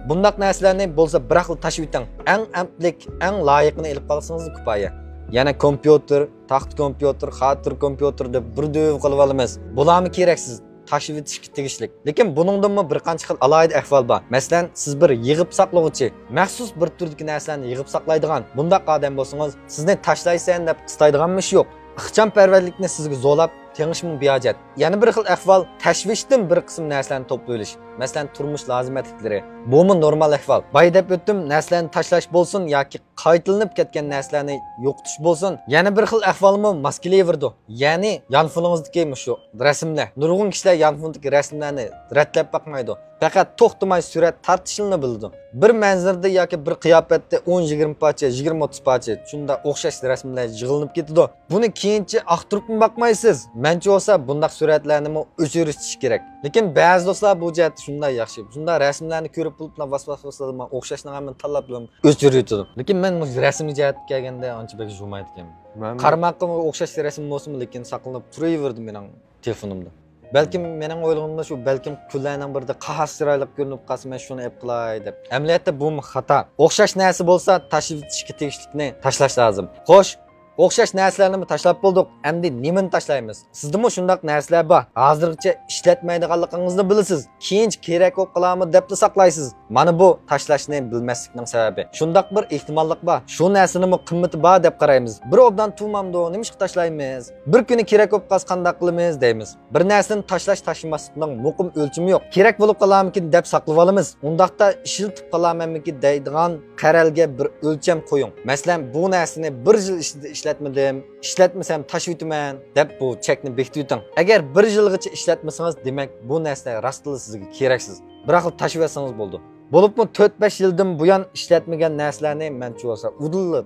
بۇنداق نەرسىلەرنى بولسا بىراقلا تاشلىۋېتىڭ. ئەڭ ئەپلىك، ئەڭ لايىقىنى ئېلىپ قالسىڭىز كۇپايە. يەنە كومپيۇتېر، تاختا كومپيۇتېر، خاتىرە كومپيۇتېر دەپ بىر دۆۋە قىلىۋالىمىز. بۇلارمۇ كېرەكسىز، تاشلىۋېتىشكە تېگىشلىك. لېكىن بۇنىڭدىنمۇ بىر قانچە خىل ئالاھىدە ئەھۋال بار. مەسىلەن، سىز بىر يىغىپ ساقلىغۇچى، مەخسۇس بىر تۈردىكى نەرسىلەرنى يىغىپ ساقلايدىغان بۇنداق ئادەم بولسىڭىز، سىزنى تاشلايسەن دەپ قىستايدىغانمۇ ئىش يوق. ئىخچامپەرۋەرلىكنى سىزگە زورلاپ تېڭىشمۇ بىھاجەت. يەنە بىر خىل ئەھۋال، تەشۋىشتىن بىر قىسىم نەرسىلەرنى توپلىۋېلىش. مەسىلەن، تۇرمۇش لازىمەتلىكلىرى. بۇمۇ نورمال ئەھۋال. بايا دەپ ئۆتتۈم، نەرسىلەرنى تاشلاش بولسۇن ياكى قايتىلىنىپ كەتكەن نەرسىلەرنى يوقىتىش بولسۇن، يەنە بىر خىل ئەھۋالمۇ ماس كېلىۋېرىدۇ. يەنى يانفونىڭىزدىكى مۇشۇ رەسىملەر. نۇرغۇن كىشىلەر يانفوندىكى رەسىملەرنى رەتلەپ باقمايدۇ. پەقەت توختىماي سۈرەت تارتىشىلا بىلىدۇ. بىر مەنزىرىدە ياكى بىر قىياپەتتە ئون، يىگىرمە پارچە، يىگىرمە، ئوتتۇز پارچە شۇنداق ئوخشاش رەسىملەر يىغىلىپ كېتىدۇ. بۇنى كېيىنچە ئاختۇرۇپمۇ باقمايسىز. مەنچە بولسا بۇنداق سۈرەتلەرنىمۇ ئۆچۈرۈۋېتىش كېرەك. لېكىن بەزى دوستلار بۇ جەھەتتە شۇنداق ياخشى. شۇنداق رەسىملەرنى كۆرۈپ بولۇپلا ۋاس ۋاس ۋاس ئوخشاشنىڭ ھەممىنى تاللاپ ئۆچۈرۈۋېتىدۇ. لېكىن مەن مۇشۇ رەسىمىي جەھەتكە كەلگەندە ئانچە بەك يۇمايدىكەنمەن. مەن قارىماققا ئوخشاش رەسىم بولسىمۇ، لېكىن ساقلىنىپ تۇرۇۋېرىدۇ مېنىڭ تېلېفونۇمدا. بەلكىم مېنىڭ ئويلىغىنىمدا شۇ، بەلكىم كۈنلەرنىڭ بىرىدە قەغەز چىرايلىق كۆرۈنۈپ قالسا، مەن شۇنى ئېلىپ قالاي دەپ. ئەمەلىيەتتە بۇمۇ خاتا. ئوخشاش نەرسە بولسا، تاشلىۋېتىشكە تېگىشلىكنى تاشلاش لازىم. خوش، ئوخشاش نەرسىلەرنىمۇ تاشلاپ بولدۇق. ئەمدى نېمىنى تاشلايمىز؟ سىزدىمۇ شۇنداق نەرسىلەر بار. ھازىرغىچە ئىشلەتمەيدىغانلىقىڭىزنى بىلىسىز. كېيىنچە كېرەك بولۇپ قالارمۇ دەپلا ساقلايسىز. مانا بۇ تاشلاشنى بىلمەسلىكنىڭ سەۋەبى. شۇنداق بىر ئېھتىماللىق بار. شۇ نەرسىنىمۇ قىممىتى بار دەپ قارايمىز. بىر ئوبدان تۇرمامدۇ، نېمىشقا تاشلايمىز؟ بىر كۈنى كېرەك بولۇپ قالسا قانداق قىلىمىز دەيمىز. بىر نەرسىنى تاشلاش، تاشلىماسلىقنىڭ مۇقىم ئۆلچىمى يوق. كېرەك بولۇپ قالارمىكىن دەپ ساقلىۋالىمىز. ئۇنداقتا ئىشلىتىپ قالارمەنمىكىن دەيدىغان قەرەلگە بىر ئۆلچەم قويۇڭ. مەسىلەن، بۇ نەرسىنى بىر يىل ئىچىدە ئىشلەتمىدىم، ئىشلەتمىسەم تاشلىۋېتىمەن دەپ بۇ چەكنى بېكىتىۋېتىڭ. ئەگەر بىر يىلغىچە ئىشلەتمىسىڭىز، دېمەك، بۇ نەرسە راستلا سىزگە كېرەكسىز. بىراقلا تاشلىۋەتسىڭىز بولىدۇ. بولۇپمۇ تۆت، بەش يىلدىن بۇيان ئىشلەتمىگەن نەرسىلەرنى مەنچە بولسا ئۇدۇللا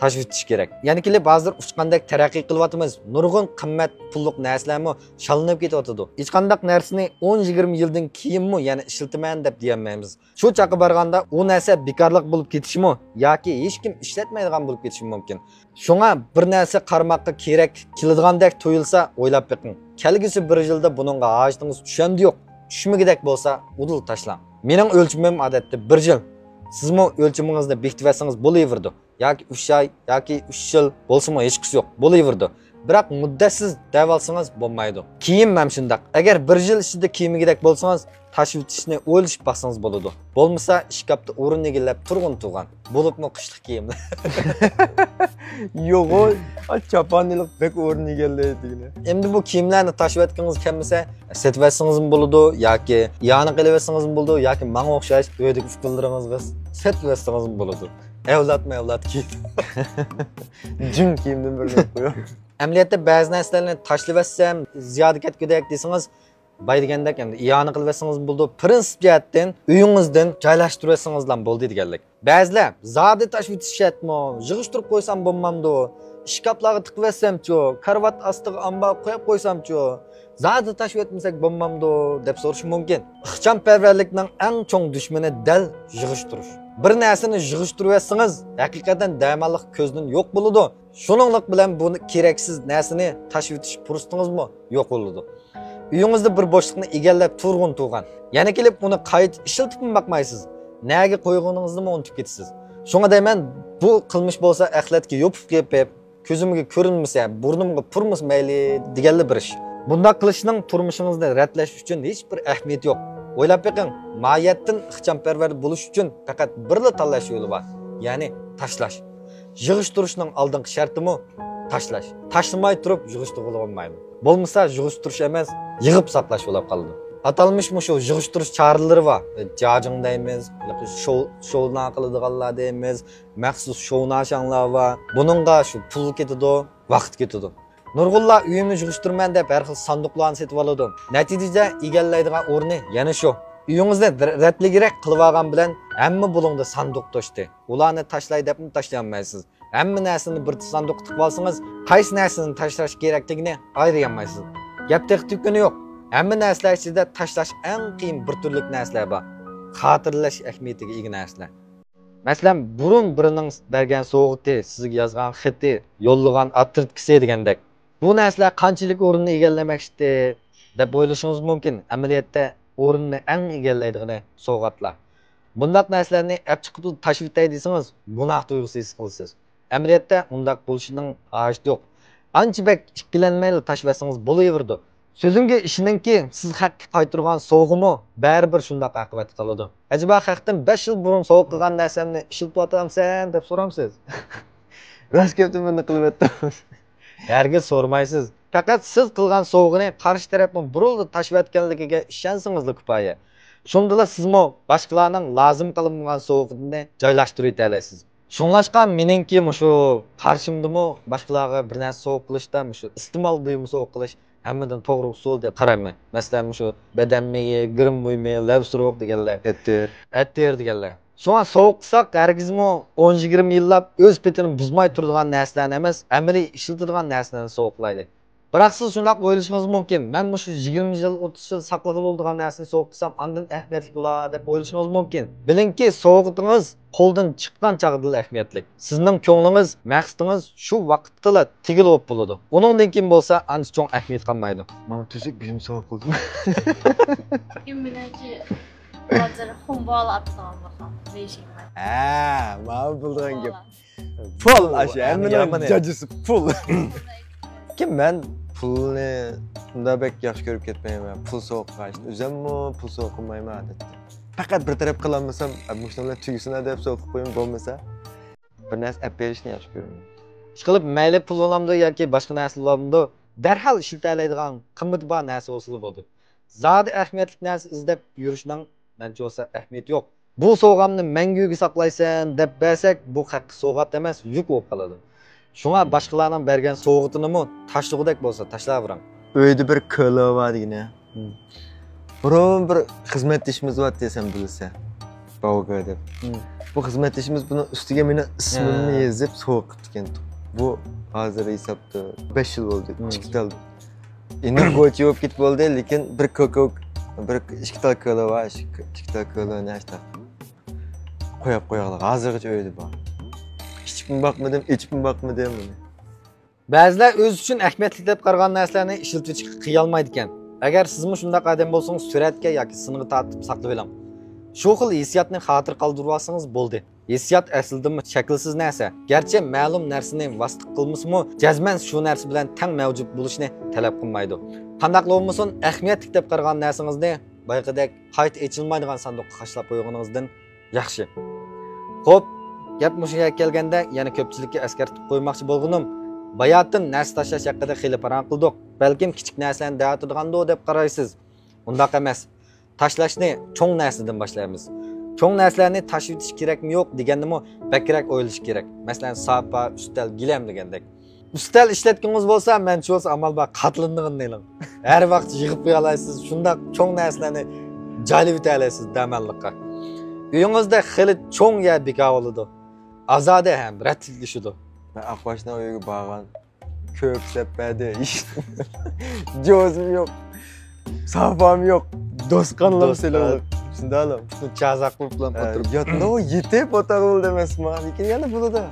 تاشلىۋېتىش كېرەك. يەنە كېلىپ ھازىر ئۇچقاندەك تەرەققىي قىلىۋاتىمىز. نۇرغۇن قىممەت پۇللۇق نەرسىلەرمۇ شاللىنىپ كېتىۋاتىدۇ. ھېچقانداق نەرسىنى ئون، يىگىرمە يىلدىن كېيىنمۇ يەنە ئىشلىتىمەن دەپ دېيەلمەيمىز. شۇ چاغقا بارغاندا ئۇ نەرسە بىكارلىق بولۇپ كېتىشىمۇ ياكى ھېچكىم ئىشلەتمەيدىغان بولۇپ كېتىشىمۇ مۇمكىن. شۇڭا بىر نەرسە قارىماققا كېرەك كېلىدىغاندەك تۇيۇلسا ئويلاپ بېقىڭ. كەلگۈسى بىر يىلدا بۇنىڭغا ھاجىتىڭىز چۈشەمدە يوق، چۈشمىگۈدەك بولسا ئۇدۇل تاشلاڭ. مېنىڭ ئۆلچىمىم ئادەتتە بىر يىل. سىزمۇ ئۆلچىمىڭىزنى بېكىتىۋەتسىڭىز بولۇۋېرىدۇ. ياكى ئۈچ ئاي، ياكى ئۈچ يىل بولسىمۇ ھېچقىسى يوق، بولۇۋېرىدۇ. بىراق مۇددەتسىز دەۋالسىڭىز بولمايدۇ. كىيىم ھەم شۇنداق. ئەگەر بىر يىل ئىچىدە كىيمىگۈدەك بولسىڭىز، تاشلىۋېتىشنى ئويلىشىپ باقسىڭىز بولىدۇ. بولمىسا ئىشكاپتا ئورۇن ئىگىلەپ تۇرغىن تۇرغان. بولۇپمۇ قىشلىق كىيىملەر. يوغۇ، چاپان ئېلىپ بەك ئورۇن ئىگىلەيدىغىنى. ئەمدى بۇ كىيىملەرنى تاشلىۋەتكىڭىز كەلمىسە، سېتىۋەتسىڭىزمۇ بولىدۇ ياكى ئىئانە قىلىۋەتسىڭىزمۇ بولىدۇ ياكى ماڭا ئوخشاش ئۆيدىكى ئۇكىلىرىڭىزغا سېتىۋەتسىڭىزمۇ بولىدۇ. ئەۋلادمۇ ئەۋلاد كىيىدۇ. جىڭ كىيىمدىن بىرنى ئېلىپ قويۇڭ. ئەمەلىيەتتە بەزى نەرسىلەرنى تاشلىۋەتسەم زىيادە كەتكۈدەك دېسىڭىز، باي دېگەندەك ئەمدى ئىئانە قىلىۋەتسىڭىزمۇ بولىدۇ، پرىنسىپ جەھەتتىن ئۆيىڭىزدىن جايلاشتۇرۇۋەتسىڭىزلا بولدى دېگەنلىك. بەزىلەر زادى تاشلىۋېتىش شەرتمۇ، يىغىشتۇرۇپ قويسام بولمامدۇ؟ ئىشكاپلارغا تىقىۋەتسەمچۇ؟ كارىۋات ئاستىغا ئامبارغا قويۇپ قويسامچۇ؟ زادى تاشلىۋەتمىسەك بولمامدۇ؟ دەپ سورىشى مۇمكىن. ئىخچامپەرۋەرلىكنىڭ ئەڭ چوڭ دۈشمىنى دەل يىغىشتۇرۇش. بىر نەرسىنى يىغىشتۇرۇۋەتسىڭىز، ھەقىقەتەن دەماللىق كۆزدىن يوق بولىدۇ. شۇنىڭلىق بىلەن بۇ كېرەكسىز نەرسىنى تاشلىۋېتىش پۇرسىتىڭىزمۇ يوق بولىدۇ. ئۆيىڭىزدە بىر بوشلۇقنى ئىگىلەپ تۇرغىن تۇرغان. يەنە كېلىپ ئۇنى قايتا ئىشلىتىپمۇ باقمايسىز. نەگە قويغىنىڭىزنىمۇ ئۇنتۇپ كېتىسىز. شۇڭا دەيمەن، بۇ قىلمىش بولسا ئەخلەتكە يوپۇپ قېپىپ، كۆزۈمگە كۆرۈنمىسە، بۇرنۇمغا پۇرمىسا مەيلى دېگەنلا بىر ئىش. بۇنداق قىلىشنىڭ تۇرمۇشىڭىزنى رەتلەش ئۈچۈن ھېچبىر ئەھمىيىتى يوق. ئويلاپ بېقىڭ، ماھىيەتتىن ئىخچامپەرۋەر بولۇش ئۈچۈن پەقەت بىرلا تاللاش يولى بار، يەنى تاشلاش. يىغىشتۇرۇشنىڭ ئالدىنقى شەرتىمۇ تاشلاش. تاشلىماي تۇرۇپ يىغىشتۇرغىلى بولمايدۇ. بولمىسا يىغىشتۇرۇش ئەمەس، يىغىپ ساقلاش بولۇپ قالىدۇ. ئاتالمىش مۇشۇ يىغىشتۇرۇش چارىلىرى بار. جاجىڭ دەيمىز، شوۋ-، شوۋنا قىلىدىغانلار دەيمىز، مەخسۇس شوۋناشاڭلار بار. بۇنىڭغا شۇ پۇل كېتىدۇ، ۋاقىت كېتىدۇ. نۇرغۇنلار ئۆيۈمنى يىغىشتۇرىمەن دەپ ھەر خىل ساندۇقلارنى سېتىۋالىدۇ. نەتىجىدە ئىگىلەيدىغان ئورنى يەنە شۇ. ئۆيىڭىزنى رە-، رەتلىكرەك قىلىۋالغان بىلەن ھەممە بۇلۇڭدا ساندۇق توشتى. ئۇلارنى تاشلاي دەپمۇ تاشلىيالمايسىز. ھەممە نەرسىنى بىر ساندۇققا تىقىۋالسىڭىز، قايسى نەرسىنى تاشلاش كېرەكلىكىنى ئايرىيالمايسىز. گەپ تېخى تۈگىگىنى يوق. ھەممە نەرسىلەر ئىچىدە تاشلاش ئەڭ قىيىن بىر تۈرلۈك نەرسىلەر بار. خاتىرىلەش ئەھمىيىتىگە ئىگە نەرسىلەر. مەسىلەن، بۇرۇن بىرىنىڭ بەرگەن سوۋغىتى، سىزگە يازغان خېتى، يوللىغان ئاترىتكىسى دېگەندەك. بۇ نەرسىلەر قانچىلىك ئورۇننى ئىگىلىمەكچى دەپ ئويلىشىڭىز مۇمكىن. ئەمەلىيەتتە ئورۇننى ئەڭ ئىگىلەيدىغىنى سوۋغاتلار. بۇنداق نەرسىلەرنى ئەپ چىقىپلا تاشلىۋېتەي دېسىڭىز، گۇناھ تۇيغۇسى ھېس قىلىسىز. ئەمەلىيەتتە ئۇنداق بولۇشىنىڭ ھاجىتى يوق. ئانچە بەك ئىككىلەنمەيلا تاشلىۋەتسىڭىز بولۇۋېرىدۇ. سۆزۈمگە ئىشىنىڭكى، سىز خەققە قايتۇرغان سوۋغىمۇ بەرىبىر شۇنداق ئاقىۋەتكە قالىدۇ. ئەجەبا خەقتىن بەش يىل بۇرۇن سوۋغا قىلغان نەرسەمنى ئىشلىتىۋاتامسەن دەپ سورامسىز؟ راست گەپتىن بۇنداق قىلىۋەتتىم. ھەرگىز سورىمايسىز. پەقەت سىز قىلغان سوۋغىنى قارشى تەرەپنىڭ بۇرۇنلا تاشلىۋەتكەنلىكىگە ئىشەنسىڭىزلا كۇپايە. شۇندىلا سىزمۇ باشقىلارنىڭ لازىم قىلمىغان سوۋغىتىنى جايلاشتۇرۇۋېتەلەيسىز. شۇڭلاشقا مېنىڭكى مۇشۇ قارشىمدىمۇ باشقىلارغا بىر نەرسە سوۋغا قىلىشتا مۇشۇ ئىستېمال بۇيۇمى سوۋغا قىلىش ھەممىدىن توغرا ئۇسۇل دەپ قارايمەن. مەسىلەن، مۇشۇ بەدەن مېيى، گىرىم بۇيۇمى، لەۋ سۇرۇق دېگەنلەر. ئەتىر. ئەتىر دېگەنلەر. شۇڭا سوۋغا قىلساق، ھەرگىزمۇ ئون يىگىرمە يىللاپ ئۆز پېتىنى بۇزماي تۇرىدىغان نەرسىلەرنى ئەمەس، ئەمەلىي ئىشلىتىدىغان نەرسىلەرنى سوۋغا قىلايلى. بىراق سىز شۇنداق ئويلىشىڭىز مۇمكىن، مەن مۇشۇ يىگىرمە يىل، ئوتتۇز يىل ساقلىغىلى بولىدىغان نەرسىنى سوۋغا قىلسام، ئاندىن ئەھمىيەتلىك بولار دەپ ئويلىشىڭىز مۇمكىن. بىلىڭكى، سوۋغىتىڭىز قولدىن چىققان چاغدىلا ئەھمىيەتلىك. سىزنىڭ كۆڭلىڭىز، مەقسىتىڭىز شۇ ۋاقىتتىلا تېگىلى بولۇپ بولىدۇ. ئۇنىڭدىن كېيىن بولسا ئانچە چوڭ ئەھمىيەت قالمايدۇ. مانا تۈزۈك بۇيۇم سوۋغا قىلدىم. كىم بىلەنچى ھازىر خۇمبالا ئاتىدىغان بولسام، بېيجىڭ. ھە، مانا بولىدىغان گەپ. پۇل، ئاشۇ ھەممىنىڭ جاجىسى پۇل. كىم مەن پۇلنى ئۇنداق بەك ياخشى كۆرۈپ كەتمەيمەن. پۇل سوۋغا قىلىشنى ئۆزۈممۇ پۇل سوۋغا قىلمايمەن ئادەتتە. پەقەت بىر تەرەپ قىلالمىسام، مۇشۇنىڭ بىلەن تۈگىسۇن دەپ سوۋغا قىلىپ قويۇم، بولمىسا بىر نەرسە ئەپ بېرىشنى ياخشى كۆرىمەن. ئىشقىلىپ، مەيلى پۇل بولامدۇ ياكى باشقا نەرسە بولامدۇ، دەرھال ئىشلىتەلەيدىغان قىممىتى بار نەرسە بولسىلا بولدى. زادى ئەھمىيەتلىك نەرسە ئىزدەپ يۈرۈشنىڭ مەنچە بولسا ئەھمىيىتى يوق. بۇ سوۋغامنى مەڭگۈگە ساقلايسەن دەپ بەرسەك، بۇ خەققە سوۋغات ئەمەس، يۈك بولۇپ قالىدۇ. شۇڭا باشقىلارنىڭ بەرگەن سوۋغىتىنىمۇ تاشلىغۇدەك بولسا تاشلاۋېرىڭ. ئۆيدە بىر كۆلى بار دېگىنە. بۇرۇن بىر خىزمەتدىشىمىز بار دېسەم بىلىسە. باۋگا دەپ. بۇ خىزمەتدىشىمىز بۇنىڭ ئۈستىگە مېنىڭ ئىسمىمنى يېزىپ سوۋغا قىپتىكەن. بۇ ھازىر ھېسابتا بەش يىل بولدى. ئىككى تال. ئىنىم گوچى بولۇپ كېتىپ بولدى، لېكىن بىر كوكوك، بىر ئىككى تال كۆلى بار، ئىككى تال كۆلىنى ئاشتاق قويۇپ قويغىلى ھازىرغىچە ئۆيدە بار. ئىچىپمۇ باقمىدىم، ئېچىپمۇ باقمىدىم بۇنى. بەزىلەر ئۆزى ئۈچۈن ئەھمىيەتلىك دەپ قارىغان نەرسىلەرنى ئىشلىتىۋېتىشكە قىيالمايدىكەن. ئەگەر سىزمۇ شۇنداق ئادەم بولسىڭىز، سۈرەتكە ياكى سىنغا تارتىپ ساقلىۋېلىڭ. شۇ خىل ھېسسىياتنى خاتىرە قالدۇرۇۋالسىڭىز بولدى. ھېسسىيات ئەسلىدىمۇ شەكىلسىز نەرسە. گەرچە مەلۇم نەرسىنى ۋاسىتە قىلمىسىمۇ، جەزمەن شۇ نەرسە بىلەن تەڭ مەۋجۇت بولۇشىنى تەلەپ قىلمايدۇ. قانداقلا بولمىسۇن، ئەھمىيەتلىك دەپ قارىغان نەرسىڭىزنى بايىقىدەك قايتا ئېچىلمايدىغان ساندۇققا خاشلاپ قويغىنىڭىزدىن ياخشى. خوپ، گەپ مۇشۇ يەرگە كەلگەندە، يەنە كۆپچىلىككە ئەسكەرتىپ قويماقچى بولغىنىم، باياتىن نەرسە تاشلاش ھەققىدە خېلى پاراڭ قىلدۇق. بەلكىم كىچىك نەرسىلەرنى دەۋاتىدىغاندۇ دەپ قارايسىز. ئۇنداق ئەمەس. تاشلاشنى چوڭ نەرسىدىن باشلايمىز. چوڭ نەرسىلەرنى تاشلىۋېتىش كېرەكمۇ يوق دېگەننىمۇ بەكرەك ئويلىشىش كېرەك. مەسىلەن، ساپا، ئۈستەل، گىلەم دېگەندەك. ئۈستەل ئىشلەتكىنىڭىز بولسا، مەنچە بولسا ئامال بار قاتلىنىدىغىنىنى ئېلىڭ. ھەر ۋاقىت يىغىپ قويالايسىز، شۇنداق چوڭ نەرسىلەرنى جايلىۋېتەلەيسىز دەماللىققا. ئۆيىڭىزدە خېلى چوڭ يەر بىكار بولىدۇ. ئازادە ھەم رەتلىكلىشىدۇ. مەن ئاقباشنىڭ ئۆيىگە بارغان. كۆپ سەپەردە ھېچ جوزىم يوق، ساپام يوق، دوستقانلام سېلىڭلىق. شۇنداقلا. شۇ چازاق بولۇپلا ئولتۇرۇپ. ياتماي يېتىپ ئولتۇرغىلى ئەمەسما، لېكىن يەنە بولىدۇ.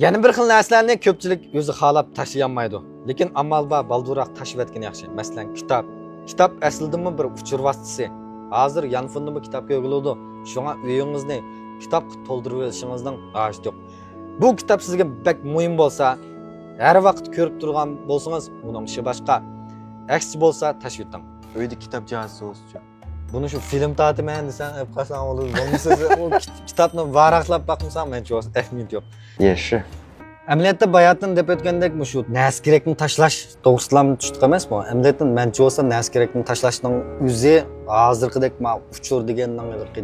يەنە بىر خىل نەرسىلەرنى كۆپچىلىك ئۆزى خالاپ تاشلىيالمايدۇ. لېكىن ئامال بار بالدۇرراق تاشلىۋەتكىنى ياخشى. مەسىلەن، كىتاب. كىتاب ئەسلىدىمۇ بىر ئۇچۇر ۋاسىتىسى. ھازىر يانفوندىمۇ كىتاب كۆرگىلى بولىدۇ. شۇڭا ئۆيىڭىزنى كىتابقا تولدۇرۇۋېلىشىڭىزنىڭ ھاجىتى يوق. بۇ كىتاب سىزگە بەك مۇھىم بولسا، ھەر ۋاقىت كۆرۈپ تۇرغان بولسىڭىز، ئۇنىڭ ئىشى باشقا. ئەكسىچە بولسا، تاشلىۋېتىڭ. ئۆيدە كىتاب جازىسى بولسىچۇ؟ بۇنى شۇ فىلىم تارتىمەن دېسەڭ، ئېلىپ قالساڭ بولىدۇ. بولمىسا، ئۇ كىت-، كىتابنى ۋاراقلاپ باقمىساڭ، مەنچە بولسا ئەھمىيىتى يوق. ياخشى. ئەمەلىيەتتە باياتىن دەپ ئۆتكەندەك، مۇشۇ نەرسە كېرەكنى تاشلاش توغرىسىدىلا تۇتۇق ئەمەسمۇ؟ ئەمەلىيەتتە مەنچە بولسا نەرسە كېرەكنى تاشلاشنىڭ ئۆزى ھازىرقىدەك ما ئۇچۇر دېگەننىڭ ھېلىقى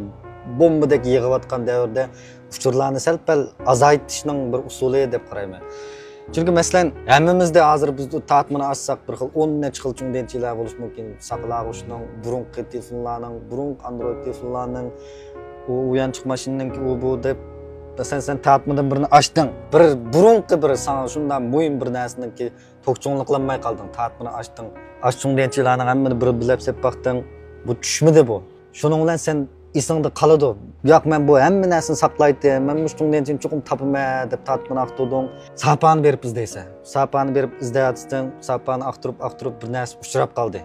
بومبىدەك يېغىۋاتقان دەۋردە ئۇچۇرلارنى سەل-پەل ئازايتىشنىڭ بىر ئۇسۇلى دەپ قارايمەن. چۈنكى مەسىلەن، ھەممىمىزدە ھازىر بىز تارتمىنى ئاچساق، بىر خىل ئون نەچچە خىل چۇڭدەنچىلەر بولۇشى مۇمكىن. ساقىلاغۇچنىڭ، بۇرۇنقى تېلېفونلارنىڭ، بۇرۇنقى ئاندرويد تېلېفونلارنىڭ، ئۇ، ئۇيانچۇق ماشىنىنىڭكى ئۇ بۇ دەپ، مەسىلەن، سەن تارتمىدىن بىرنى ئاچتىڭ. بىر بۇرۇنقى بىر ساڭا شۇنداق مۇھىم بىر نەرسىنىڭكى توك چوڭلۇقلانماي قالدىڭ، تارتمىنى ئاچتىڭ. ئاشۇ چۇڭدەنچىلەرنىڭ ھەممىنى بىر بىلەپ سېلىپ باقتىڭ. بۇ چۈشمىدى بۇ. شۇنىڭ بىلەن سەن ئېسىڭدە قالىدۇ. ياق، مەن بۇ ھەممە نەرسىنى ساقلايتتىم، مەن مۇشۇ چۇڭدەنچىنى چوقۇم تاپىمەن دەپ تارتمىنى ئاختۇردۇڭ. ساپانى بېرىپ ئىزدەيسەن. ساپانى بېرىپ ئىزدەۋاتىسەن، ساپانى ئاختۇرۇپ، ئاختۇرۇپ بىر نەرسە ئۇچراپ قالدى.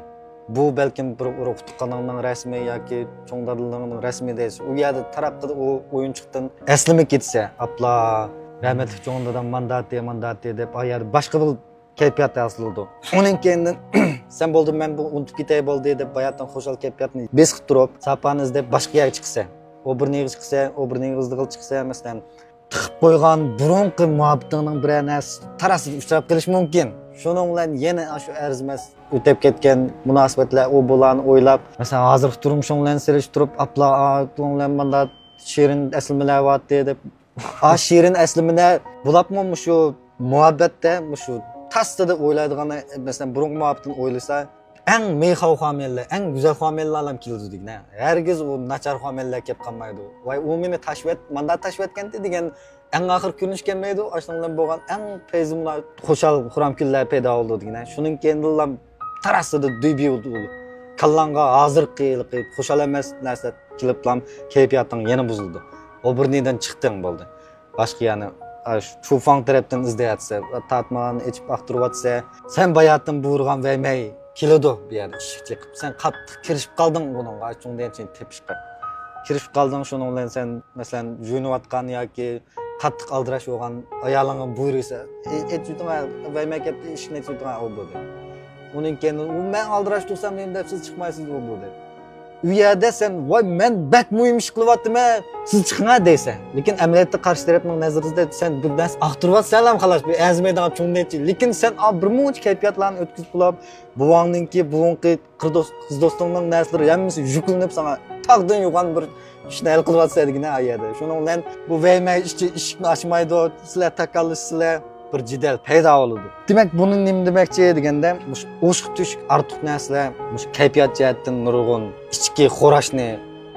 بۇ بەلكىم بىر ئۇرۇق تۇغقىنىڭنىڭ رەسىمى ياكى چوڭ دادىلىرىڭنىڭ رەسىمى دەيسىز. ئۇ يەردە تاراققىدە ئۇ ئويۇنچۇقتىن ئەسلىمە كەتسە، ئاپلا، رەھمەتلىك چوڭ دادام مانداتى، مانداتى دەپ، ئا يەردە باشقا بىر كەيپىيات ھاسىل بولىدۇ. ئۇنىڭ كەينىدىن، سەن بولدى، مەن بۇ ئۇنتۇپ كېتەي بولدى دەپ، باياتىن خۇشال كەيپىياتنى بېسىپ تۇرۇپ، ساپانى ئىزدەپ باشقا يەرگە چىقسا، ئۇ بىر نېغىز چىقسا، ئۇ بىر نېغىز دېغىل چىقسا، مەسىلەن، تىقىپ قويغان بۇرۇنقى مۇھەببىتىڭنىڭ بىرەر نەرسىسى تاراسىدا ئۇچراپ قېلىشى مۇمكىن. شۇنىڭ بىلەن يەنە شۇ ئەرزىمەس ئۆتۈپ كەتكەن مۇناسىۋەتلەر، ئۇ بۇلارنى ئويلاپ، مەسىلەن، ھازىرقى تۇرمۇشۇڭ بىلەن سېلىشتۇرۇپ، ئاپلا، ئا، بۇنىڭ بىلەن مانداق شېرىن ئەسلىمىلەر بارتى دەپ، ئا، شېرىن ئەسلىمىلەر بولۇپمۇ مۇشۇ مۇھەببەتتە مۇشۇ تاسسىدا ئويلايدىغان، مەسىلەن، بۇرۇنقى مۇھەببىتىنى ئويلىسا، ئەڭ مېخاۋ خامىيەللەر، ئەڭ گۈزەل خامىيەللەر ئالام كېلىدۇ دېگىنە. ھەرگىز ئۇ ناچار خامىيەللەر كەپ قالمايدۇ. ۋاي، ئۇ مېنى تاشۋەت، ماندا تاشۋەتكەنتى دېگەن ئەڭ ئاخىرقى كۆرۈنۈش كەلمەيدۇ. ئاشۇنىڭ بىلەن بولغان ئەڭ پەيزى مۇنا خۇشال خۇرام كۈنلەر پەيدا بولىدۇ دېگىنە. شۇنىڭ كەينىدىنلا تاراسىدا دۈيبى بولىدۇ. كاللاڭغا ھازىرقى ھېلىقى خۇشال ئەمەس نەرسىلەر كېلىپلا كەيپىياتىڭ يەنە بۇزۇلىدۇ. ئوبرىنىدىن چىقتىڭ بولدى. باشقا يەنى، ئا، شۇ چۇفاڭ تەرەپتىن ئىزدەۋاتسا، تارتمىغان ئېچىپ ئاختۇرۇۋاتسا، سەن باياتىن بۇيرۇغان ۋەيمەي كېلىدۇ بۇ يەردە ئىشىك چېقىپ. سەن قاتتىق كىرىشىپ قالدىڭ بۇنىڭغا، چوڭدىن چىن تېپىشقا. كىرىشىپ قالدىڭ، شۇنىڭ بىلەن سەن، مەسىلەن، يۇيۇنۇۋاتقان ياكى قاتتىق ئالدىراش بولغان ئايالىڭغا بۇيرۇيسا، ئېچىۋېتىڭ، ۋەيمەي كەتتى، ئىشىكنى ئېچىۋېتىڭ، ئۇ بولدى. ئۇنىڭ كەينىدىن، ئۇ مەن ئالدىراش تۇرسام نېمە دەپ سىز چىقمايسىز، ئۇ بولدى. ئۇ يەردە سەن، ۋاي، مەن بەك مۇھىم ئىش قىلىۋاتىمەن، سىز چىقىڭا دەيسەن. لېكىن ئەمەلىيەتتە قارشى تەرەپنىڭ نەزىرىدە سەن بىر نەرسە ئاختۇرۇۋاتسەنلام خالاس، بىر ئەرزىمەيدىغان چوڭ نەچچە. لېكىن سەن، ئا، بىر مۇنچە كەيپىياتلارنى ئۆتكۈزۈپ بولۇپ، بوۋاڭنىڭكى، بۇرۇنقى قىز دوست-، قىز دوستۇڭنىڭ نەرسىلىرى ھەممىسى يۈكلىنىپ ساڭا تاغدىن يوغان بىر ئىشنى ھەل قىلىۋاتسا دېگىنە ئا يەردە. شۇنىڭ بىلەن بۇ ۋەيمەي ئىشچى ئىشىكنى ئاچمايدۇ، سىلەر تاكاللىشىسىلەر. بىر جېدەل پەيدا بولىدۇ. دېمەك، بۇنى نېمە دېمەكچى دېگەندە، مۇشۇ ئوشۇق تۆشۈك ئارتۇق نەرسىلەر مۇشۇ كەيپىيات جەھەتتىن نۇرغۇن ئىچكى خوراشنى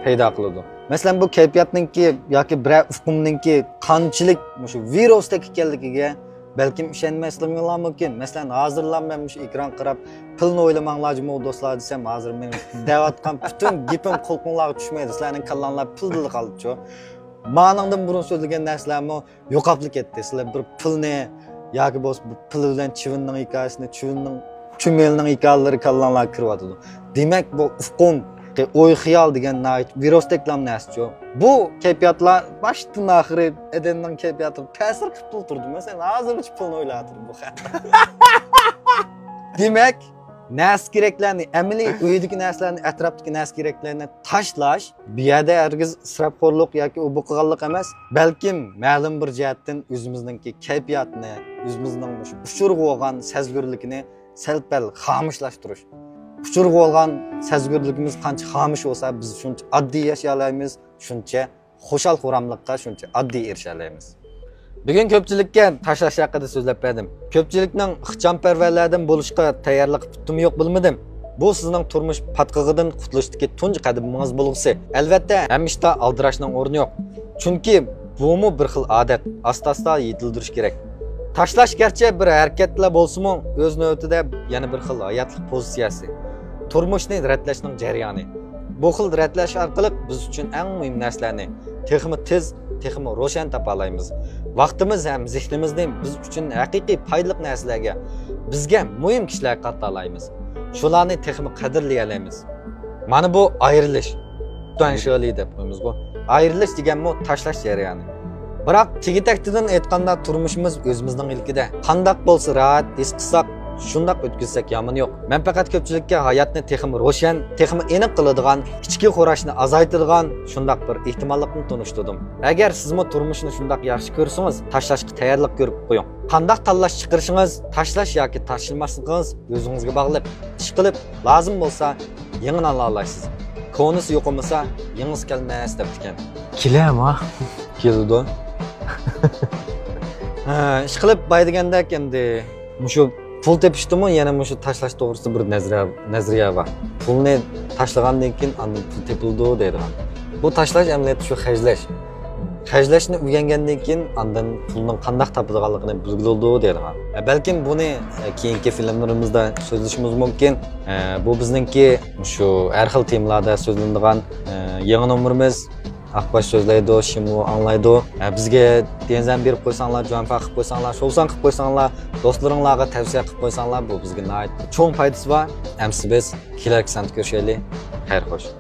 پەيدا قىلىدۇ. مەسىلەن، بۇ كەيپىياتنىڭكى ياكى بىرەر ئۇقۇمنىڭكى قانچىلىك مۇشۇ ۋىرۇستەك ئىكەنلىكىگە بەلكىم ئىشەنمەسلىكىڭلار مۇمكىن. مەسىلەن، ھازىرلا مەن مۇشۇ ئېكران قاراپ، پىلنى ئويلىماڭلار جۇمۇ دوستلار دېسەم، ھازىر مېنىڭ دەۋاتقان پۈتۈن گېپىم قۇلىقىڭلارغا چۈشمەيدۇ. سىلەرنىڭ كاللاڭلار پىلدىلا قالدىچۇ. مانىڭدىن بۇرۇن سۆزلىگەن نەرسىلەرمۇ يوقاپلا كەتتى. سىلەر بىر پىلنى ياكى بولمىسا بىر پىل بىلەن چىۋىننىڭ ھېكايىسىنى، چىۋىننىڭ، چۈمۈلىنىڭ ھېكايىلىرى كاللاڭلارغا كىرىۋاتىدۇ. دېمەك، بۇ ئۇقۇم، ئوي-خىيال دېگەن ناھايىتى ۋىرۇستەكلام نەرسىچۇ. بۇ كەيپىياتلار باشتىن ئاخىرى ئادەمنىڭ كەيپىياتىغا تەسىر قىلىپلا تۇرىدۇ. مەسىلەن، ھازىرغىچە پىلنى ئويلاۋاتىدۇ بۇ خەق. دېمەك، نەرسە كېرەكلەرنى، ئەمەلىي ئۆيدىكى نەرسىلەرنى، ئەتراپتىكى نەرسە كېرەكلەرنى تاشلاش، بۇ يەردە ھەرگىز ئىسراپخورلۇق ياكى ئۇ بۇ قىلغانلىق ئەمەس، بەلكىم مەلۇم بىر جەھەتتىن ئۆزىمىزنىڭكى كەيپىياتنى، ئۆزىمىزنىڭ مۇشۇ ئۇچۇرغا بولغان سەزگۈرلۈكىنى سەل-پەل خامۇشلاشتۇرۇش. ئۇچۇرغا بولغان سەزگۈرلۈكىمىز قانچە خامۇش بولسا، بىز شۇنچە ئاددىي ياشىيالايمىز، شۇنچە خۇشال-خۇراملىققا شۇنچە ئاددىي ئېرىشەلەيمىز. بۈگۈن كۆپچىلىككە تاشلاش ھەققىدە سۆزلەپ بەردىم. كۆپچىلىكنىڭ ئىخچامپەرۋەرلەردىن بولۇشقا تەييارلىقى پۈتتىمۇ يوق بىلمىدىم. بۇ سىزنىڭ تۇرمۇش پاتقىقىدىن قۇتۇلۇشتىكى تۇنجى قەدىمىڭىز بولغۇسى. ئەلۋەتتە، ھەممە ئىشتا ئالدىراشنىڭ ئورنى يوق. چۈنكى بۇمۇ بىر خىل ئادەت، ئاستا-ئاستا يېتىلدۈرۈش كېرەك. تاشلاش گەرچە بىر ھەرىكەتلا بولسىمۇ، ئۆز نۆۋىتىدە يەنە بىر خىل ھاياتلىق پوزىتسىيەسى. تۇرمۇشنى رەتلەشنىڭ جەريانى. بۇ خىل رەتلەش ئارقىلىق بىز ئۈچۈن ئەڭ مۇھىم نەرسىلەرنى تېخىمۇ تېز، تېخىمۇ روشەن تاپالايمىز. ۋاقتىمىز ھەم زېھنىمىزنى بىز ئۈچۈن ھەقىقىي پايدىلىق نەرسىلەرگە، بىزگە مۇھىم كىشىلەرگە قارىتالايمىز. شۇلارنى تېخىمۇ قەدىرلىيەلەيمىز. مانا بۇ ئايرىلىش. دۇەنشېلى دەپ قويىمىزغۇ. ئايرىلىش دېگەنمۇ تاشلاش جەريانى. بىراق، تېگى-تەكتىدىن ئېيتقاندا، تۇرمۇشىمىز ئۆزىمىزنىڭ ئىلكىدە. قانداق بولسا راھەت ھېس قىلساق، شۇنداق ئۆتكۈزسەك يامىنى يوق. مەن پەقەت كۆپچىلىككە ھاياتنى تېخىمۇ روشەن، تېخىمۇ ئېنىق قىلىدىغان، ئىچكى خوراشنى ئازايتىدىغان شۇنداق بىر ئېھتىماللىقنى تونۇشتۇردۇم. ئەگەر سىزمۇ تۇرمۇشنى شۇنداق ياخشى كۆرسىڭىز، تاشلاشقا تەييارلىق كۆرۈپ قويۇڭ. قانداق تاللاش چىقىرىشىڭىز، تاشلاش ياكى تاشلىماسلىقىڭىز ئۆزىڭىزگە باغلىق. ئىشقىلىپ، لازىم بولسا، يېڭىنى ئالالايسىز. كونىسى يوقىمىسا، يېڭىسى كەلمەس دەپتىكەن. كېلەما؟ كېلىدۇ. ھە، ئىشقىلىپ، باي دېگەندەك، ئەمدى مۇشۇ پۇل تېپىشتىمۇ يەنە مۇشۇ تاشلاش توغرىسىدا بىر نەزەرىيە، نەزەرىيە بار. پۇلنى تاشلىغاندىن كېيىن ئاندىن پۇل تېپىلىدۇ دەيدىغان. بۇ تاشلاش ئەمەلىيەتتە شۇ خەجلەش. خەجلەشنى ئۆگەنگەندىن كېيىن ئاندىن پۇلنىڭ قانداق تاپىدىغانلىقىنى بىلگىلى بولىدۇ دەيدىغان. بەلكىم بۇنى كېيىنكى فىلىملىرىمىزدا سۆزلىشىمىز مۇمكىن. بۇ بىزنىڭكى شۇ ھەر خىل تېمىلاردا سۆزلىنىدىغان يېڭى نومۇرىمىز. ئاقباش سۆزلەيدۇ، شىمۇ ئاڭلايدۇ. ئە، بىزگە تيەنزەن بېرىپ قويساڭلار، جۇەنفا قىلىپ قويساڭلار، شوۋسان قىلىپ قويساڭلار، دوستلىرىڭلارغا تەۋسىيە قىلىپ قويساڭلار، بۇ بىزگە ناھايىتى چوڭ پايدىسى بار. ئەمىسە بىز كېلەركى ساندا كۆرۈشەيلى. خەير خوش.